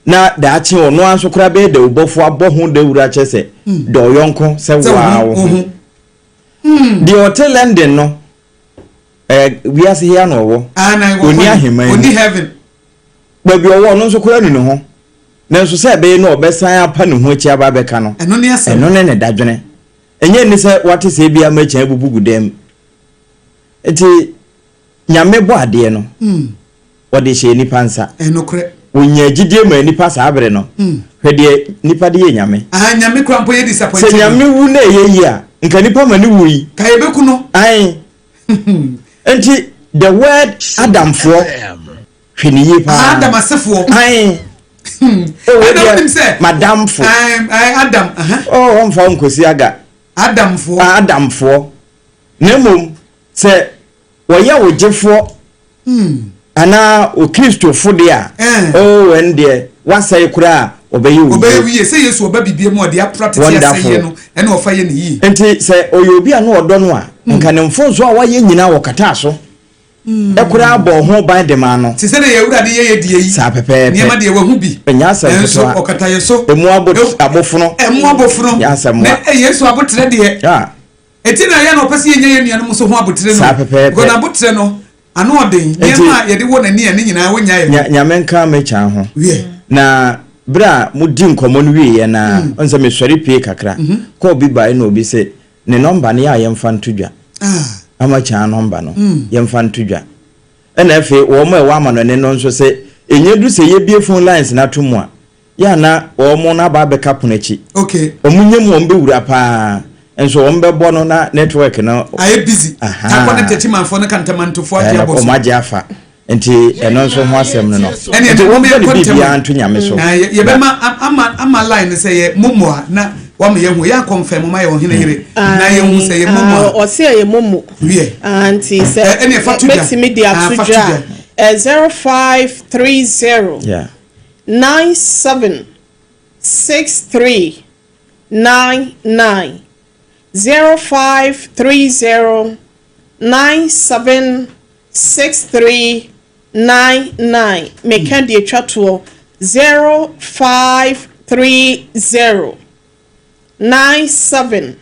na daakye ɔno ara nso koraa bɛyɛ dawubɔfoɔ abɔ ho dawuro akyerɛ sɛ dɔ wo yɔnko sɛ Sɛ wo ara wo wo ho. ho. Deɛ ɔte London no, ɛɛ wiase he ara na ɔwɔ. Ah, na ɛwɔ Ɔnni kwan. ahemman mu. Ɔnni heaven. Baabi ɔwɔ ɔno nso koraa nu ne ho. Nanso sɛ ɛbɛyɛ na ɔbɛsan apa ne ho akyi aba abɛka no, Ɛno ne asɛm. ɛno ne ne dadwene. Ɛnyɛ nni sɛ wate sɛ ebia makyan abubu gu dan mu. Nti Nyame bɔ adeɛ no, ɔde hyɛɛ nnipa nsa. Ɛyɛ nokorɛ. Ɔnyaa gyidie maa nnipa saa bere no. Hwɛ deɛ nnipa de yɛ Nyame. Ahaa, Nyame koraa mpo yɛ disappointed Sɛ Nyame wu na ɛyɛ yie a, nka nnipa ma no wui. Ka yɛbɛku no. Ae. Nti the word Adamfoɔ, hwɛ no yie paa. Adam asefoɔ. Ae. Oh, Ɛna wonim sɛ. Madamfo. Ae, ae, Adam. Aha. Oh, ɔmfa wo nkɔsi aga. Adamfoɔ. Ah, Adamfoɔ. Na mmom, sɛ wɔyɛ wo gyefoɔ anaa okristofo deɛ a, oh, ɛno deɛ, woasɛe koraa a, wɔbɛyɛ wo Wɔbɛyɛ wo yie. yie. Sɛ Yesu ɔba bibie mu a, deɛ apra tete Wonderful. asɛeɛ no, ɛna ɔfa yɛ no yie. Nti sɛ ɔyɛ obi a na ɔdɔ no a, nka ne mfomsoɔ a wayɛ nyinaa wɔkataa so koraa bɔɔ ho ban de maa no. Te sɛ deɛ yɛn Awurade yɛ yɛ deɛ yi. Saa pɛpɛɛpɛ. Nneɛma deɛ wahu bi. Ɛnyɛ asɛm Nanso ketewa. ɔkata yɛ so. Emu abo abofono. Ɛmu abofono. Nyɛ asɛm Na wa. Yesu aboterɛ deɛ. Ah. Eti na yɛn na ɔpɛ sɛ yɛnya yɛn nuanom nso ho aboterɛ no. Saa pɛpɛɛpɛ. Because n'aboterɛ no, ano ɔden. Nneɛma a yɛde wɔ n'ani a ne nyinaa wɔnya yɛ no. Nyame nka me kyan ho. Wiɛ. Na berɛ a modi nkɔmmɔ no wieeɛ no ara, ɔn sɛ mesɔre pue kakra, kɔɔ bi baeɛ na obi se ne nɔmba no yɛ a yɛmfa nto dwa. Ama kyan nɔmba no, yɛmfa nto dwa. Ɛna afei wɔn a ɛwɔ amanɔne no nso se ɛnya du sɛ yɛbue phone lines no ato mu a, Yɛ a na wɔn no aba abɛka pono akyi. Okay. Wɔn nya mu wɔn bɛwura paa. Nso wɔn bɛbɔ no na network no. Ayɛ busy. Ahaa. Takɔ ne Techimanfoɔ ne Kantamantofoɔ agye abɔ so. Wɔn agye afa. Nti ɛno nso ho asɛm no no. Ɛne Nti ɛne wɔn wɔn fɛ ne yɛnkɔ ntɛm. biribiara nto Nyame so. Na yɛbɛma ama ama line no sɛ yɛ momo a na wama yɛahu. Yɛ akɔnfɛm ma yɛ ɔhene yere na yɛhu sɛ yɛ momo a. Ɔse ɛyɛ momo. Wiɛ. Nti sɛ Ɛne fa to dwa. mɛtumi de ato Fa to dwa dwa. a 0530. Yeah. 97 63 99 0530 97 63 99 Meka deɛ ɛtwa toɔ 0530 97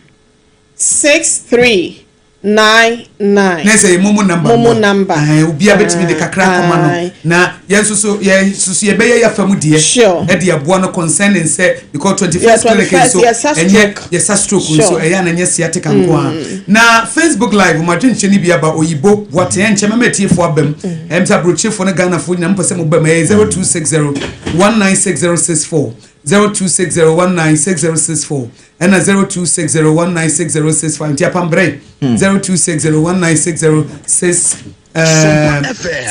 63 99. Na sɛ yɛ momo number Momo number. Ɛɛ obiara bɛtumi de kakra akɔma no. Aye. Na yɛn nso so yɛn nso so yɛbɛyɛ yɛ afa mu deɛ. Sure. Ɛde aboa no concerning sɛ because 21st Yeah, clinic 21st, nso yɛsa ɛnyɛ stroke. yɛsa stroke nso Sure. ɛyɛ a na ɛnyɛ sciatica nko ara. Na Facebook live mo adwenkyerɛ no bi aba oyibo boateɛ nkyɛn mɛma atiefoɔ aba mu. Ɛm sɛ aburokyerefoɔ ne Ghanafoɔ nyinaa mopɛ sɛ moba mu ɛyɛ 0260 196064 0260 196064. Ɛna 0260196065 nti apambrɛ 02601960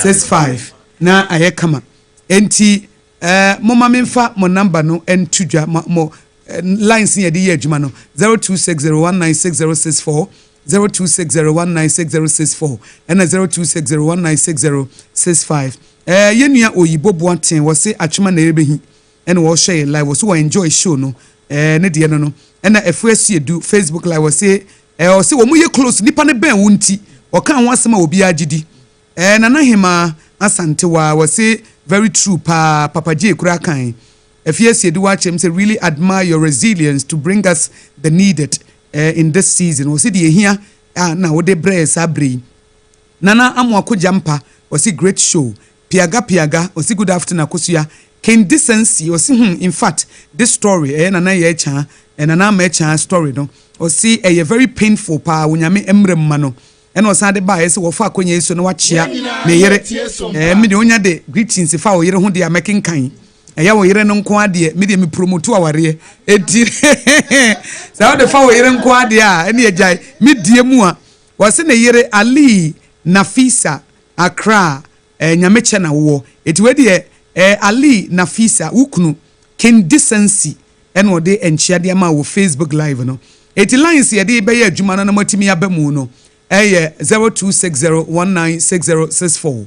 65 na ayɛ kama nti eh, moma memfa mo number no nto dwa mo, mo eh, lines yɛde yɛ adwuma no 0260196064 0260196064 ɛna 0260196065 eh, yɛnua oyibo boaten wɔse atwema na ɛrebɛhi ɛna wɔhwɛ yɛ live wɔso wɔ enjoy show no ɛɛ ne deɛ no no ɛna ɛfo asiedu facebook live wɔse ɛɛ ɔse wɔn yɛ close nipa ne bɛn wo nti ɔka ho asɛm a obiara gye di ɛɛ nana hemaa asantewa wɔse very true paa papa gye kura kan ɛfi asiedu wakyɛm sɛ really admire your resilience to bring us the needed ɛɛ in this season wɔse deɛ ehia a na wɔde brɛ saa bere yi nana amoako gyampa wɔse great show piaga piaga ɔsi good afternoon Akosua King Decency ɔsi in fact this story ɛyɛ nana yɛ ɛkyaa nana ama ɛkyaa story no ɔsi ɛyɛ very painful paa Onyame mmerɛ mu ma no ɛna ɔsan de baayɛ sɛ wɔfa akonnwa yi so na wakyea ne yere ɛɛ me deɛ onya de greetings fa wo yere ho deɛ a mɛkenkan ɛyɛ wo yere no nko adeɛ me deɛ me promote awareɛ eti sɛ wode fa wo yere nko adeɛ a ɛne agyae me die mu a wɔsi ne yere Ali Nafisa Accra Nyame kyɛ na wowɔ eti wei deɛ Ali Nafisa wo kunu King Decency ɛna ɔde nkyea de ama wɔ Facebook live no. Eti lines yɛde bɛyɛ adwuma no na moatumi aba mu no ɛyɛ 0260 196064,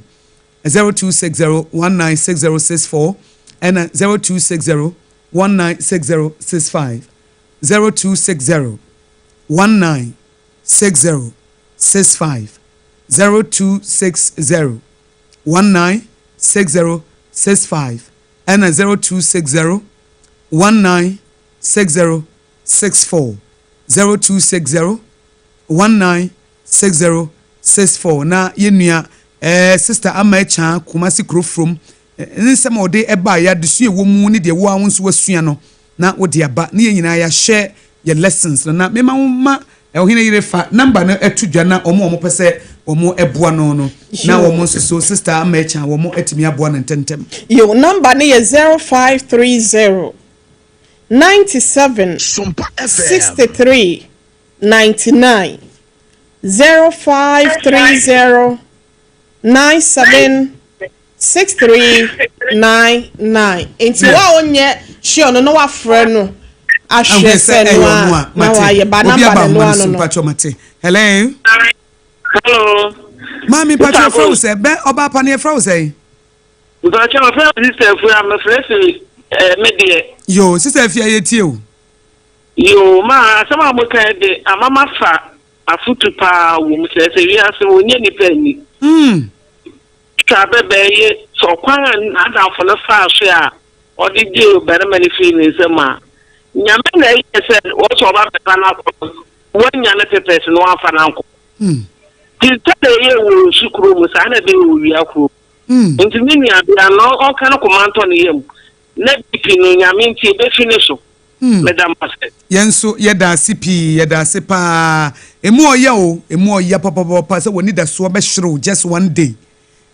0260 196064, ɛna 0260 196065, 0260 196065, 0260 196065, ɛna 0260 196064, 0260 196064. Na yɛn nua Sister Ama Akyaa Kumasi Kurofurom ne nsɛm a ɔde ɛba yɛ adesua ɛwɔ mu ne deɛ wo a wo nso wasua no na wode aba ne yɛn nyinaa yɛahyɛ yɛ lessons no. Na mema wo ma Ɔhene Yere fa number no ɛto dwa na ɔmo a ɔmo pɛ sɛ ɔmo ɛboa no na wɔn nso so, Sister Ama Akyaa, wɔn atumi aboa no ntɛntɛm. Yo, number no yɛ 0530 97 63 99, 0530 97 63 99. Nti wo a wonyɛ sure no na wafrɛ no ahwɛ sɛ no a na wayɛ ba number no no ano no. Mpatwɔ, mate. Hello. Hello. Maame, mpatwɔ, yɛfrɛ wo sɛ bɛ ɔbaa pa no, yɛfrɛ wo sɛ? Mpatwɔ, mefrɛ wo Sister Afua, mefrɛ fi me deɛ. Yo, Sister Afia, yɛtie o. Yo, ma asɛm a moka de ama mafa afotu paa wɔ mu sɛ wiase wɔnyɛ nipa ani. Twa bɛbɛyɛ sɛ ɔkwan a n'adamfo no faa so a ɔde gye barima no firi ne nsam a, Nyame na ɛyɛ sɛ wɔsɛ ɔba bɛfa no akɔ, wɔanya no papers no wɔamfa no ankɔ. Nti sɛdeɛ ɛyɛ wɔ nsu kuro mu saa na ɛbɛyɛ wɔ wia kuro. Nti me nuabea no, ɔnka no koma ntɔ ne yam na bipi no, Nyame nti ɛbɛfi ne so. Meda mo ase. Yɛn nso yɛda ase pii, yɛda ase paa. Emu ɔyɛ o, emu ɔyɛ papapapa sɛ wɔn anidasoɔ bɛhyerew just one day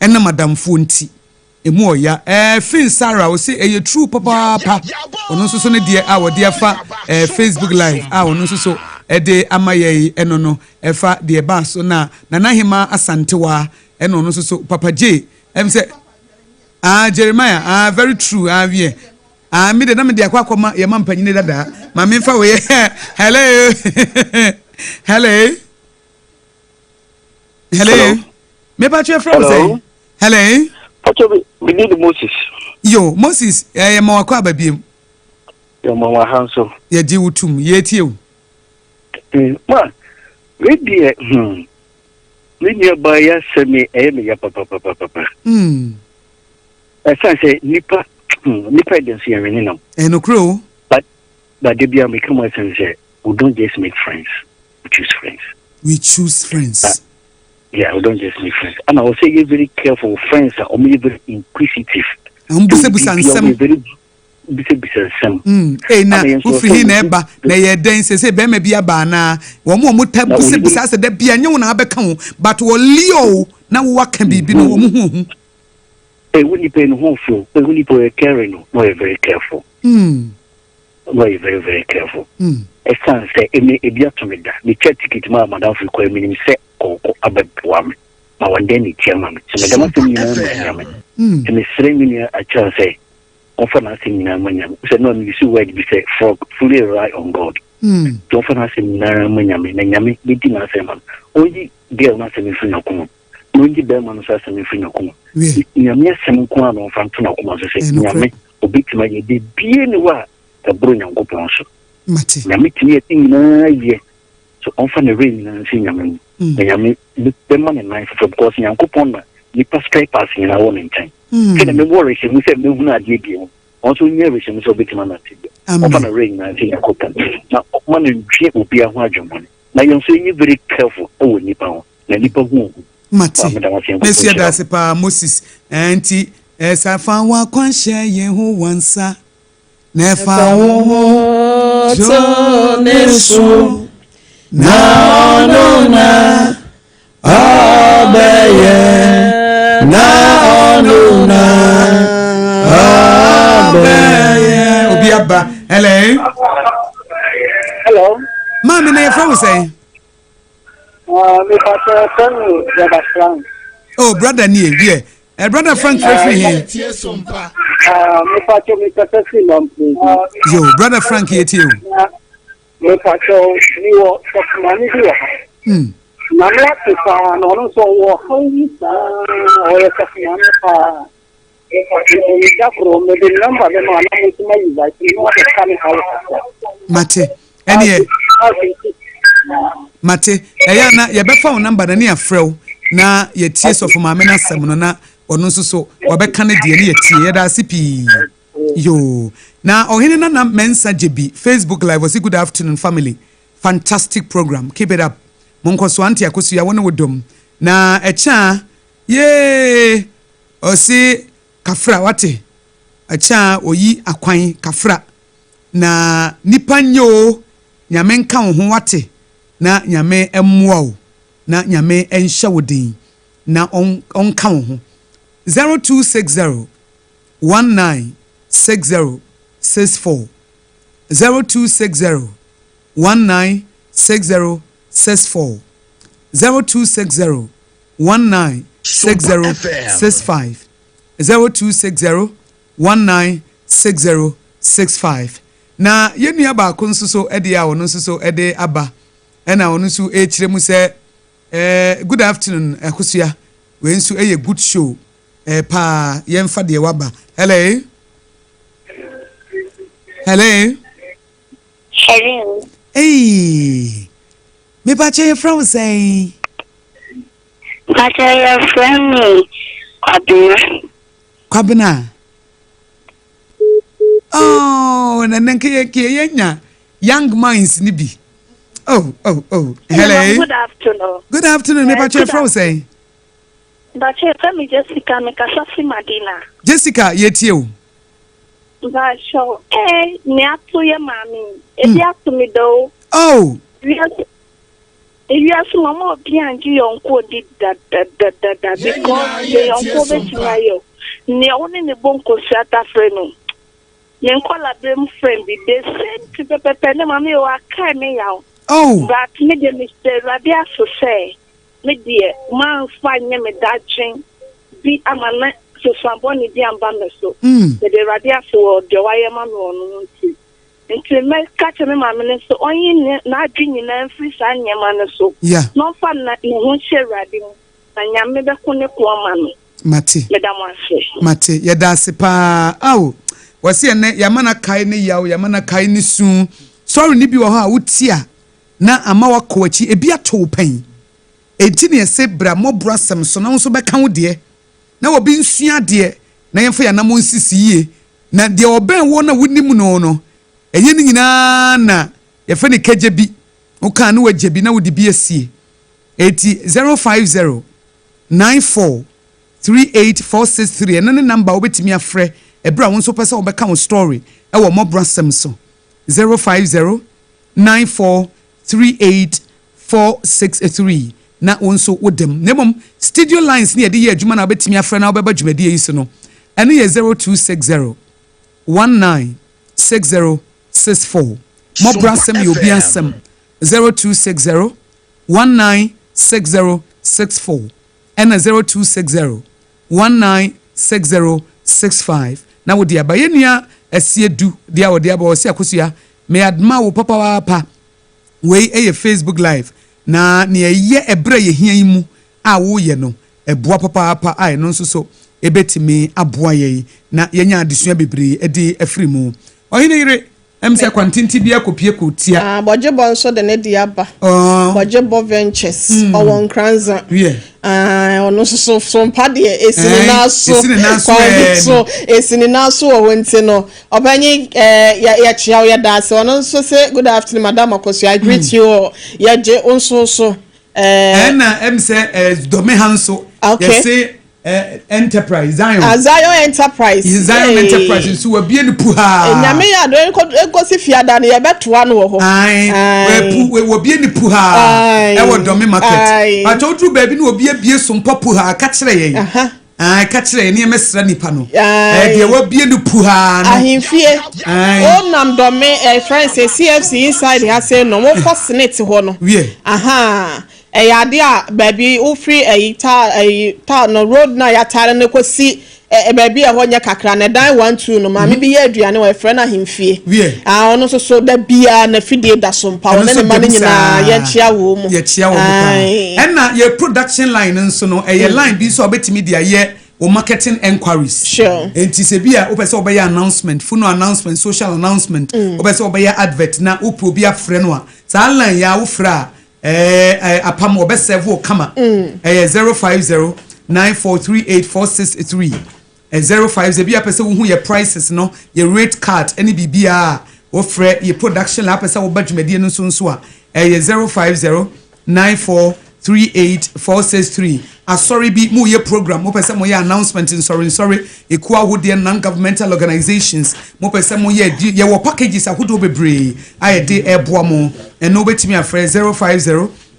ɛnam adamfoɔ nti. Emu ɔya. Fin Sarah ɔsi ɛyɛ true papaapa. Ɔno nso so ne deɛ a wɔde afa Facebook Live a ɔno nso so ɛde ama yɛ yi, ɛno no ɛfa deɛ ɛbaa so na Nana Hema Asantewa, ɛna ɔno nso so Papa J sɛ ah, Jeremiah, ah, very true, ah, wiɛ, ah, mi de na mi de akɔ akɔma yɛ ma mpanyini dada maame nfa wɔ yɛ. Hello, hello, hello, mepa kyerɛ fɛ wo sɛ? Hello. Pacho, mi ni Moses. Yo, Moses, ɛyɛ ma wakɔ aba biem. Yɛ ma wa ha nso. Yɛgye wo tum, yɛtie o. Ma wei deɛ, me nua baa yi asɛm yi ɛyɛ me ya papapapapa. Ɛsan sɛ nipa yɛ nso yɛn wene nam. Ɛnokorɛ o. But de bia meka mu asɛm sɛ we don't just make friends, we choose friends. We choose friends. Yeah, we don't just make friends. And I will say you're very careful with friends a wɔn yɛ very inquisitive. Wɔn busabusa nsɛm. Very bisabisa nsɛm. Ee, na wofiri hin na ɛba na ɛyɛ dɛn sɛ bɛrima bi aba anaa wɔn a wɔn ta busabusa sɛ dɛ bia nye wɔn na abɛka ho, but wɔli o na wɔaka biribi no, wɔn ho ohu. Ewu nipa yi no ho fo, ewu nipa yɛ caring no na ɔyɛ very careful. Na ɔyɛ very very careful. Ɛsan sɛ emi ebi ato mi da, metwa ticket mu a madamfo kɔ emi nim sɛ kɔɔkɔ abɛboa mi ma wɔn dɛn ne tia ma mi sɛ mɛdɛm asɛm nyinaa ma Nyame. Sɛ mesrɛ me nua akyerɛ sɛ ɔmfa n'asɛm nyinaa ma Nyame sɛ no a meyuse word bi sɛ frog fully rely on God. Nti ɔmfa n'asɛm nyinaa ma Nyame na Nyame bɛdi n'asɛm ma no. Ɔnyi girl n'asɛm mfiri n'akoma mu na ɔnyi bɛrima no nso asɛm mfiri n'akoma. Nyame asɛm nko a na ɔmfa nto n'akoma so sɛ Nyame obɛtumi ayɛ bebie ne hɔ a ɛboro Nyankopɔn so. Nyame tumi yɛ nyinaa yɛ so, ɔmfa ne werɛ nyinaa nsi Nyame mu na Nyame bɛma ne nan foforɔ, because Nyankopɔn na nipa spare parts nyinaa wɔ ne nkyɛn. Sɛdeɛ mewɔ rehyɛmu sɛ mɛhunu adeɛ bio mu, ɔno nso nyɛ rehyɛmu sɛ ɔbɛtumi anante bio. Ɔmfa ne werɛ nyinaa nsi Nyankopɔn na ɔma no ntwe obiara ho adwemmɔne, na yɛn nso yɛnyɛ very careful ɛwɔ nipa ho na nipa ho ohu. Mate. Mesi ɛda ase paa, Moses. Nti ɛsa fa wakwanhyɛ yɛn ho wansa na ɛfa wo ho to ne so na ɔno na ɔbɛyɛ, na ɔno na ɔbɛyɛ. Obi aba. Hello. Hello. Maame, na yɛfrɛ wo sɛn? Mepa kyɛw, fẹ́ mi Brother Frank. Oh, brother nie deɛ brother Frank firi he? Mepa kyɛw, mi kasa fi Lamprozi. Yo, Brother Frank, yɛ tie o. Mepakyɛw, mewɔ sɔfo maame bi wɔ ha. N'ano ate paa na ɔno nso ɔwɔ ɔhaw mu saa. Ɔyɛ sɔfo maame paa. Nti da koro mede ne nɔmba bɛma wo na mo nso moayi invite no na wabɛka ne haw kakra. Mate. Ɛneɛ. Mate. Ɛyɛ a na yɛbɛfa wo nɔmba no ne yɛafrɛ wo na yɛtie sɔfo maame no asɛm no na ɔno nso so wabɛka ne deɛ ne yɛtie. Yɛda ase pii. Yoo. Na Ɔhene Nana Mensah Gyebi, Facebook live, ɔse good afternoon family, fantastic program, keep it up. Monkɔso, Auntie Akosua, wo ne wo dɔm. Na ɛkyɛ a, yee, ɔse kafra, wate? Ɛkyɛ a, oyi akwan, kafra. Na nipa nyɛ o, Nyame nka wo ho, wate? Na Nyame mmoa wo, na Nyame nhyɛ wo den, na ɔnka wo ho. 0260 1960 64 0260 1960 64 0260 1960 65 0260 1960 65 Na yɛn nua baako nso so deɛ a ɔno nso so de aba ɛna ɔno nso rekyerɛ mu sɛ eh, good afternoon Akosua, wei nso yɛ good show eh, paa yɛmfa deɛ waba. Hello? Hello? Hello. Hey, mepakyɛ yɛfrɛ wo sɛn? Pakyɛ yɛfrɛ me Kwabena. Kwabena? Oh, na na nka yɛ yɛnya young minds ni bi. Oh, oh, oh. Hello. Good afternoon. Good afternoon. Mepakyɛ yɛfrɛ wo sɛn? Mpakyɛ yɛfrɛ me Jessica, mekasa fi Madina. Jessica, yɛtie o. Mpakyɛ eh, nea ato yɛ maame yi, ebi hmm. ato me da o. Oh. Wiase ewiase mu ɔmo obi angye yɔnko di dadadadada because deɛ yɔnko bɛtumi ayɛ o. Nea wo ne ne bɔ nkosua tafere no. Me nkɔla bere mu friend bi the same thing pɛpɛpɛ ne maame o akae me yaw. Oh. But me deɛ mesrɛ Awurade ase sɛ. Me deɛ, moamfa anyɛ me dadwen bi ama na susuan bɔne bi amba me so. Meda Awurade ase wɔ deɛ wayɛ ma me wɔ no ho nti. Nti mɛka akyerɛ me maame no sɛ ɔnyi ne n'adwene nyinaa mfiri saa nneɛma no so na ɔmfa ne ho nhyɛ Awurade mu, na Nyame bɛko ne ko ama no. Mate. Meda mo ase. Mate. Yɛda ase paa. Ao! Wɔse ɛnnɛ yɛama no akae ne yaw, yɛama no akae ne su. Story no bi wɔ hɔ a wotie a, na ama woakɔ w'akyi, ebi ato wo pɛn. Enti na yɛse bra mmɔborɔ asɛm so na wo nso bɛka wo deɛ, na obi nsua adeɛ na yɛmfa yɛn anammɔn nsisi yie. Na deɛ ɔbɛn woɔ no a wonim no no, ɛnyɛ ne nyinaa na yɛfrɛ no kagya bi. Woka a na wagya bi na wode bi asie. Enti 050 94 38 463 ɛno ne number a wobɛtumi afrɛ ɛberɛ a wo nso wopɛ sɛ wobɛka wo story wɔ mmɔborɔ asɛm so. 050 9438463 na wo nso woda mu. Na mmom studio lines ne yɛde yɛ adwuma na wobɛtumi afrɛ na wobɛba dwumadie yi so no, ɛno yɛ 0260 196064. Mmɔborɔ asɛm yɛ obi asɛm. 0260 196064 ɛna 0260 196065 na wode aba. Yɛn nua Asiedu deɛ a ɔde aba ɔse Akosua Me adma wo papaapa. Wei yɛ Facebook live na nea ɛyɛ ɛberɛ a yɛhia yi mu a woyɛ no ɛboa papaapa a ɛno nso so ɛbɛtumi aboa yɛn na yɛanya adesua bebree de afiri mu. Ɔhene yere, ɛm sɛ kwantenten biara kɔpie kɔtia. Ah, Bɔgyebɔ nso de ne deɛ aba. Oh. Bɔgyebɔ Ventures, ɔwɔ Nkoranza. Wiɛ. Ah, ɔno nso so sompa deɛ esi ne nan so. Esi ne nan so Kwan bi ɛɛ so, esi ne nan so wɔ hɔ nti no, Ɔpanyin eh, yɛ yɛkyea wo, yɛda ase. Ɔno nso se good afternoon Madam Akosua, I greet you all. Yɛgye wo nso so. Eh, Ɛna ɛm sɛ eh, Dɔme ha nso Okay. yɛse eh, Enterprise Zion. Ah, Zion Enterprise. Zion Hey. Enterprise nso wabie no puhaa. Eh, Nyame yɛ ado nkosi fiada no yɛbɛtoa no wɔ hɔ. Ae, Ae. pu, wɔbie no puhaa Ae. ɛwɔ Dɔme market. Ae. Pakyɛ woduru baabi na obi abie sompɔ puhaa ka kyerɛ yɛn. Aha. Ae, ka kyerɛ yɛn, ne yɛmmɛsra nipa no. Ae. Ɛɛ, deɛ wabie no puhaa no. Ahemfie. Ae. O nam dɔme, eh, friend sɛ CFC inside ha sei no, wokɔ Senate hɔ no. Wiɛ. Ahaa. Ɛyɛ adeɛ a baabi wofiri ɛyi taa, ɛyi taa no, road no a yɛataare no kɔsi. Ɛ baabi a ɛhɔ nyɛ kakra no, ɛdan 12 no, maame bi yɛ aduane wɔ, yɛfrɛ no ahemfie. Wiɛ. Ah, ɔno nso so, da biara n'afidie da so mpa, Ɛno ɔne nso ne mma da no mu nyinaa, saa. yɛkyea wɔn mu. Yɛkyea wɔn paa. Ae. Ɛna yɛ production line no nso no, ɛyɛ line bi nso a wobɛtumi de ayɛ wo marketing enquiries. Enti sɛ bi a wopɛ sɛ wobɛyɛ announcement, funeral announcement, social announcement, wopɛ sɛ wobɛyɛ advert na wopɛ obi afrɛ no a, saa line yi a wofrɛ a, ɛɛ apam wɔbɛ serve wo kama. Ɛyɛ 0509438463. 050 bi a pɛ sɛ wohu yɛ prices no, yɛ rate card ɛne biribiara a, wofrɛ yɛ production line. Apɛ sɛ woba dwumadie no nso a, ɛyɛ 0509438463. Asɔre bi mo yɛ program, mopɛ sɛ moyɛ announcement, nsɔre ekuo ahodoɔ, non-governmental organizations, mopɛ sɛ moyɛ di, yɛwɔ packages ahodoɔ bebree a yɛde ɛboa mo. Ɛno wobɛtumi afrɛ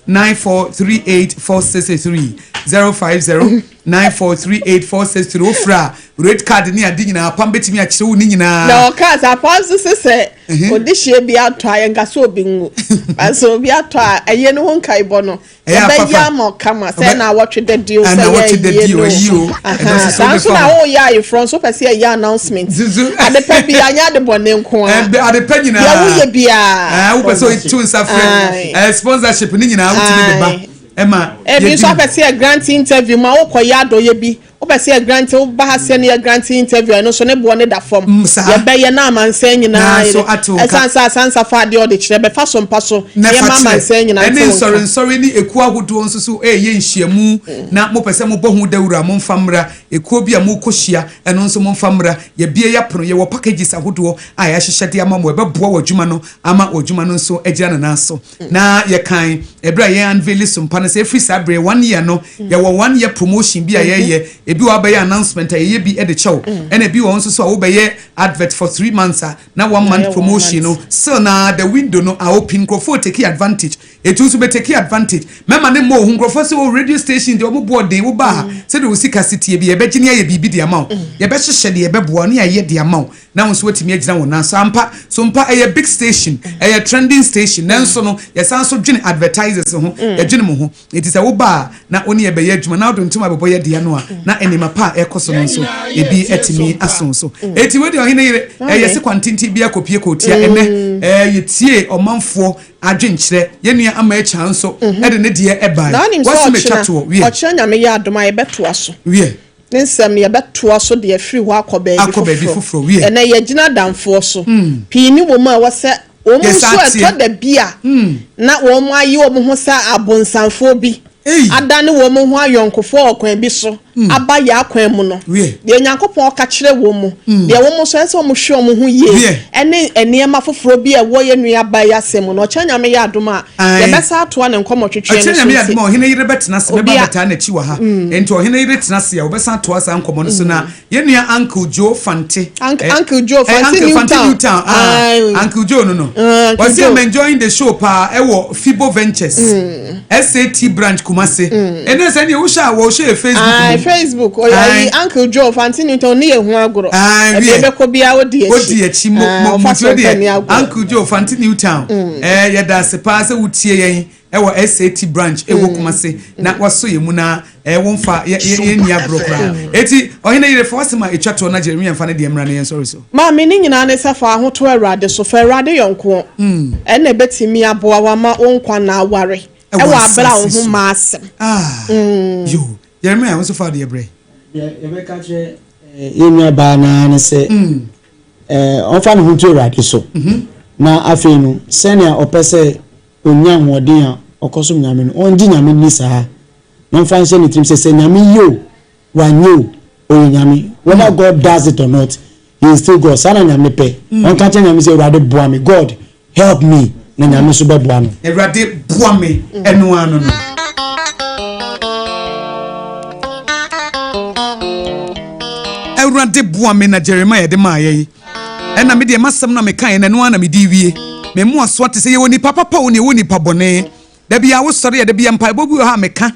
0509438463, 0509438463. Wofrɛ a, rate card ne ade nyinaa, pam bɛtumi akyerɛ wo ne nyinaa. Na ɔka sɛ apa nso sɛ ɔde hyia bi atɔ a, yɛnka sɛ obi nwu, sɛ obi atɔ a, ɛyɛ ne ho nkaebɔ no. Ɛyɛ yɛbɛyɛ afafa. ama ɔkama sɛ na awɔtwe dadi o, Ɛna sɛ awɔtwe yɛ dadi yie o, no. ayi o. Aha, Ɛno nso so saa nso wobɛfa na ho. woyɛ ayeforɔ nso, wopɛ sɛ yɛyɛ announcement, Zuzu. adepa bi anyɛ ade bɔne nko a. Ɛbɛ adepa nyinaa. Deɛ woyɛ biara. Wopɛ sɛ otu nsa frɛ sponsorship ne nyinaa, wotumi de ba ɛma Ebi yɛdi nso apɛ sɛ yɛ grant interview ma wokɔyɛ adɔyɛ bi, wopɛ sɛ yɛ grant woba ha sɛ ne yɛ grant interview, ɛno nso ne boɔ ne da fam. Saa. Yɛbɛyɛ na amansan nyinaa Na so ate wo nka. Ɛsiane sɛ asansa fa adeɛ ɔde kyerɛ bɛfa so mpa so na yɛma fa kyerɛ amansan nyinaa ɛne nte wo nka. nsɔre ne ekuo ahodoɔ nso so ɛyɛ nhyiamu na mopɛ sɛ mobɔ ho dawuro a, momfa mmra. Ekuo bi a mokɔ hyia, ɛno nso momfa mmra. Yɛbie yɛpono, yɛwɔ packages ahodoɔ a yɛahyehyɛ de ama mo, ɛbɛboa wɔ adwuma no ama wɔ adwuma no nso agyina ne nan so. Na yɛkan ɛberɛ a yɛn unveil so mpa no sɛ ɛfiri saa berɛ one year no, yɛwɔ one year promotion bi a yɛyɛ. Ebi wɔ abɛyɛ announcement a yɛyɛ bi de kyɛw, ɛna ebi wɔ nso so a wobɛyɛ advert for 3 months a, na one month one promotion no. Still na the window no a open, nkurɔfoɔ take advantage, etu nso bɛ take advantage. Mɛma ne mmɔ ohun nkurɔfoɔ sɛ o radio station deɛ, ɔmo bɔ ɔden wo ba a, sɛdeɛ o sika si tie bi, yɛbɛgye ne ayɛ biribi de ama wo, yɛbɛhyehyɛ deɛ yɛbɛboa ne ayɛ de ama wo, na wo nso watumi agyina wɔn nan so ampa so mpa. Ɛyɛ big station, ɛyɛ trending station, nanso no yɛsan so dwene advertisers ho, yɛdwene mo ho. Eti sɛ woba a na wo ne yɛbɛyɛ adwuma na wode ntoma bɛbɔ yɛ deɛ no a, na nneɛma pa a ɛkɔ so no nso ebi atumi aso so. Eti wei deɛ, ɔhene yere, ɛyɛ se kwantenten bi akɔpie kɔɔtia. Ɛnɛ yɛtie ɔmanfoɔ adwenkyerɛ, yɛn nua ama akya nso ɛde ne deɛ ɛbae. Na wonim sɛ wɔsi metwa ɔkyena toɔ wie. Ɔkyena Nyame yɛ adom a, yɛbɛtoa so. Wie. Ne nsɛm no yɛbɛtoa so deɛ firi hɔ akɔ baabi Akɔ baabi foforɔ, wie. Ɛnɛ yɛgyina adamfoɔ so pii ne wɔ mu a wɔsɛ wɔn Yɛsa nso ateɛ. ɛtɔ da bi a na wɔn ayi wɔn ho sɛ abonsamfoɔ bi Ei. adane wɔn ho ayɔnkofoɔ ɔkwan bi so aba yɛ akwan mu no. Wie. Deɛ Nyankopɔn ka kyerɛ wɔn mu, deɛ wɔn nso ɛsɛ wɔn hwɛ wɔn ho yie Wie. ɛne nneɛma foforɔ bi a ɛwɔ yɛn nua ba yi asɛm mu no, ɔkyɛ Nyame yɛ adom a, Ae. yɛbɛsa atoa ne nkɔmmɔ twetwe Ɔkyerɛ no so Nyame yɛ nti adom a, ɔhene yere bɛtena ase bɛba Obia- bɛtaa n'akyi wɔ ha. Nti ɔhene yere tena ase a, wɔbɛsan atoa saa nkɔmmɔ no so. Na yɛn nua Uncle Joe Fante, Uncle Joe Fante Uncle New Fante Town. New Town, ah, Aye. Uncle Joe no. Uncle Wɔsi Joe. I'm enjoying the show paa ɛwɔ Fibo Ventures SAT branch, Kumasi. Ɛnɛ sɛ ɛnìyɛ wohyɛ a wɔhyɛ yɛ Facebook Aye, mu. Facebook ɔyɛ Aye. ayi Uncle Joe Fante New Town ne yɛ hu agorɔ. Aye, ɛbi wie. ebɛkɔ bia odi akyi. Odi akyi mo Ah, mo mo ɔfa nti so deɛ mpɛ ni agorɔ. Uncle Joe Fante New Town, yɛda ase paa sɛ wotie yɛn ɛwɔ SAT branch ɛwɔ Kumasi na wasɔ yɛn mu na wɔn fa yɛ yɛ yɛn ni agorɔ koraa. Eti ɔhene yere fa wasɛm a etwa toɔ na Jeremia nfa ne deɛ mmra na yɛn sɔre so. Maame, ne nyinaa ne sɛ fa ahoto Awurade so, fa Awurade yɔnkoɔ ɛna ɛbɛtumi aboa wa ma wo nkwa na aware Ɛwɔ ɛwɔ abere a wo asase ho so. ma asɛm. Ah, yo Jeremia, wɔn nso fa deɛ brɛ. Deɛ yɛbɛka kyerɛ yɛn nua baa naa ne sɛ ɔmfa ne ho nto Awurade so, na afei no sɛnea ɔpɛ sɛ onya ahoɔden a ɔkɔsom Nyame no, ɔngye Nyame ni saa na ɔmfa nhyɛ ne tirim sɛ Nyame yi o, wanyɛ o, ɔyɛ Nyame. Whether God does it or not, he is still God. Saa na Nyame pɛ. Ɔnka kyerɛ Nyame sɛ, "Awurade, boa me. God, help me," na Nyame nso bɛboa no. Awurade boa me, ɛno ano no. Awurade boa me na Jeremiah de maa yɛ yi. Ɛna me deɛ, masɛm na mekaeɛ na ɛno ara na mede wie. Me mmoa so ate sɛ yɛwɔ nipa papa o ne yɛwɔ nipa bɔne. Da bia wosɔre a, da bia mpaebɔ bi wɔ hɔ a meka.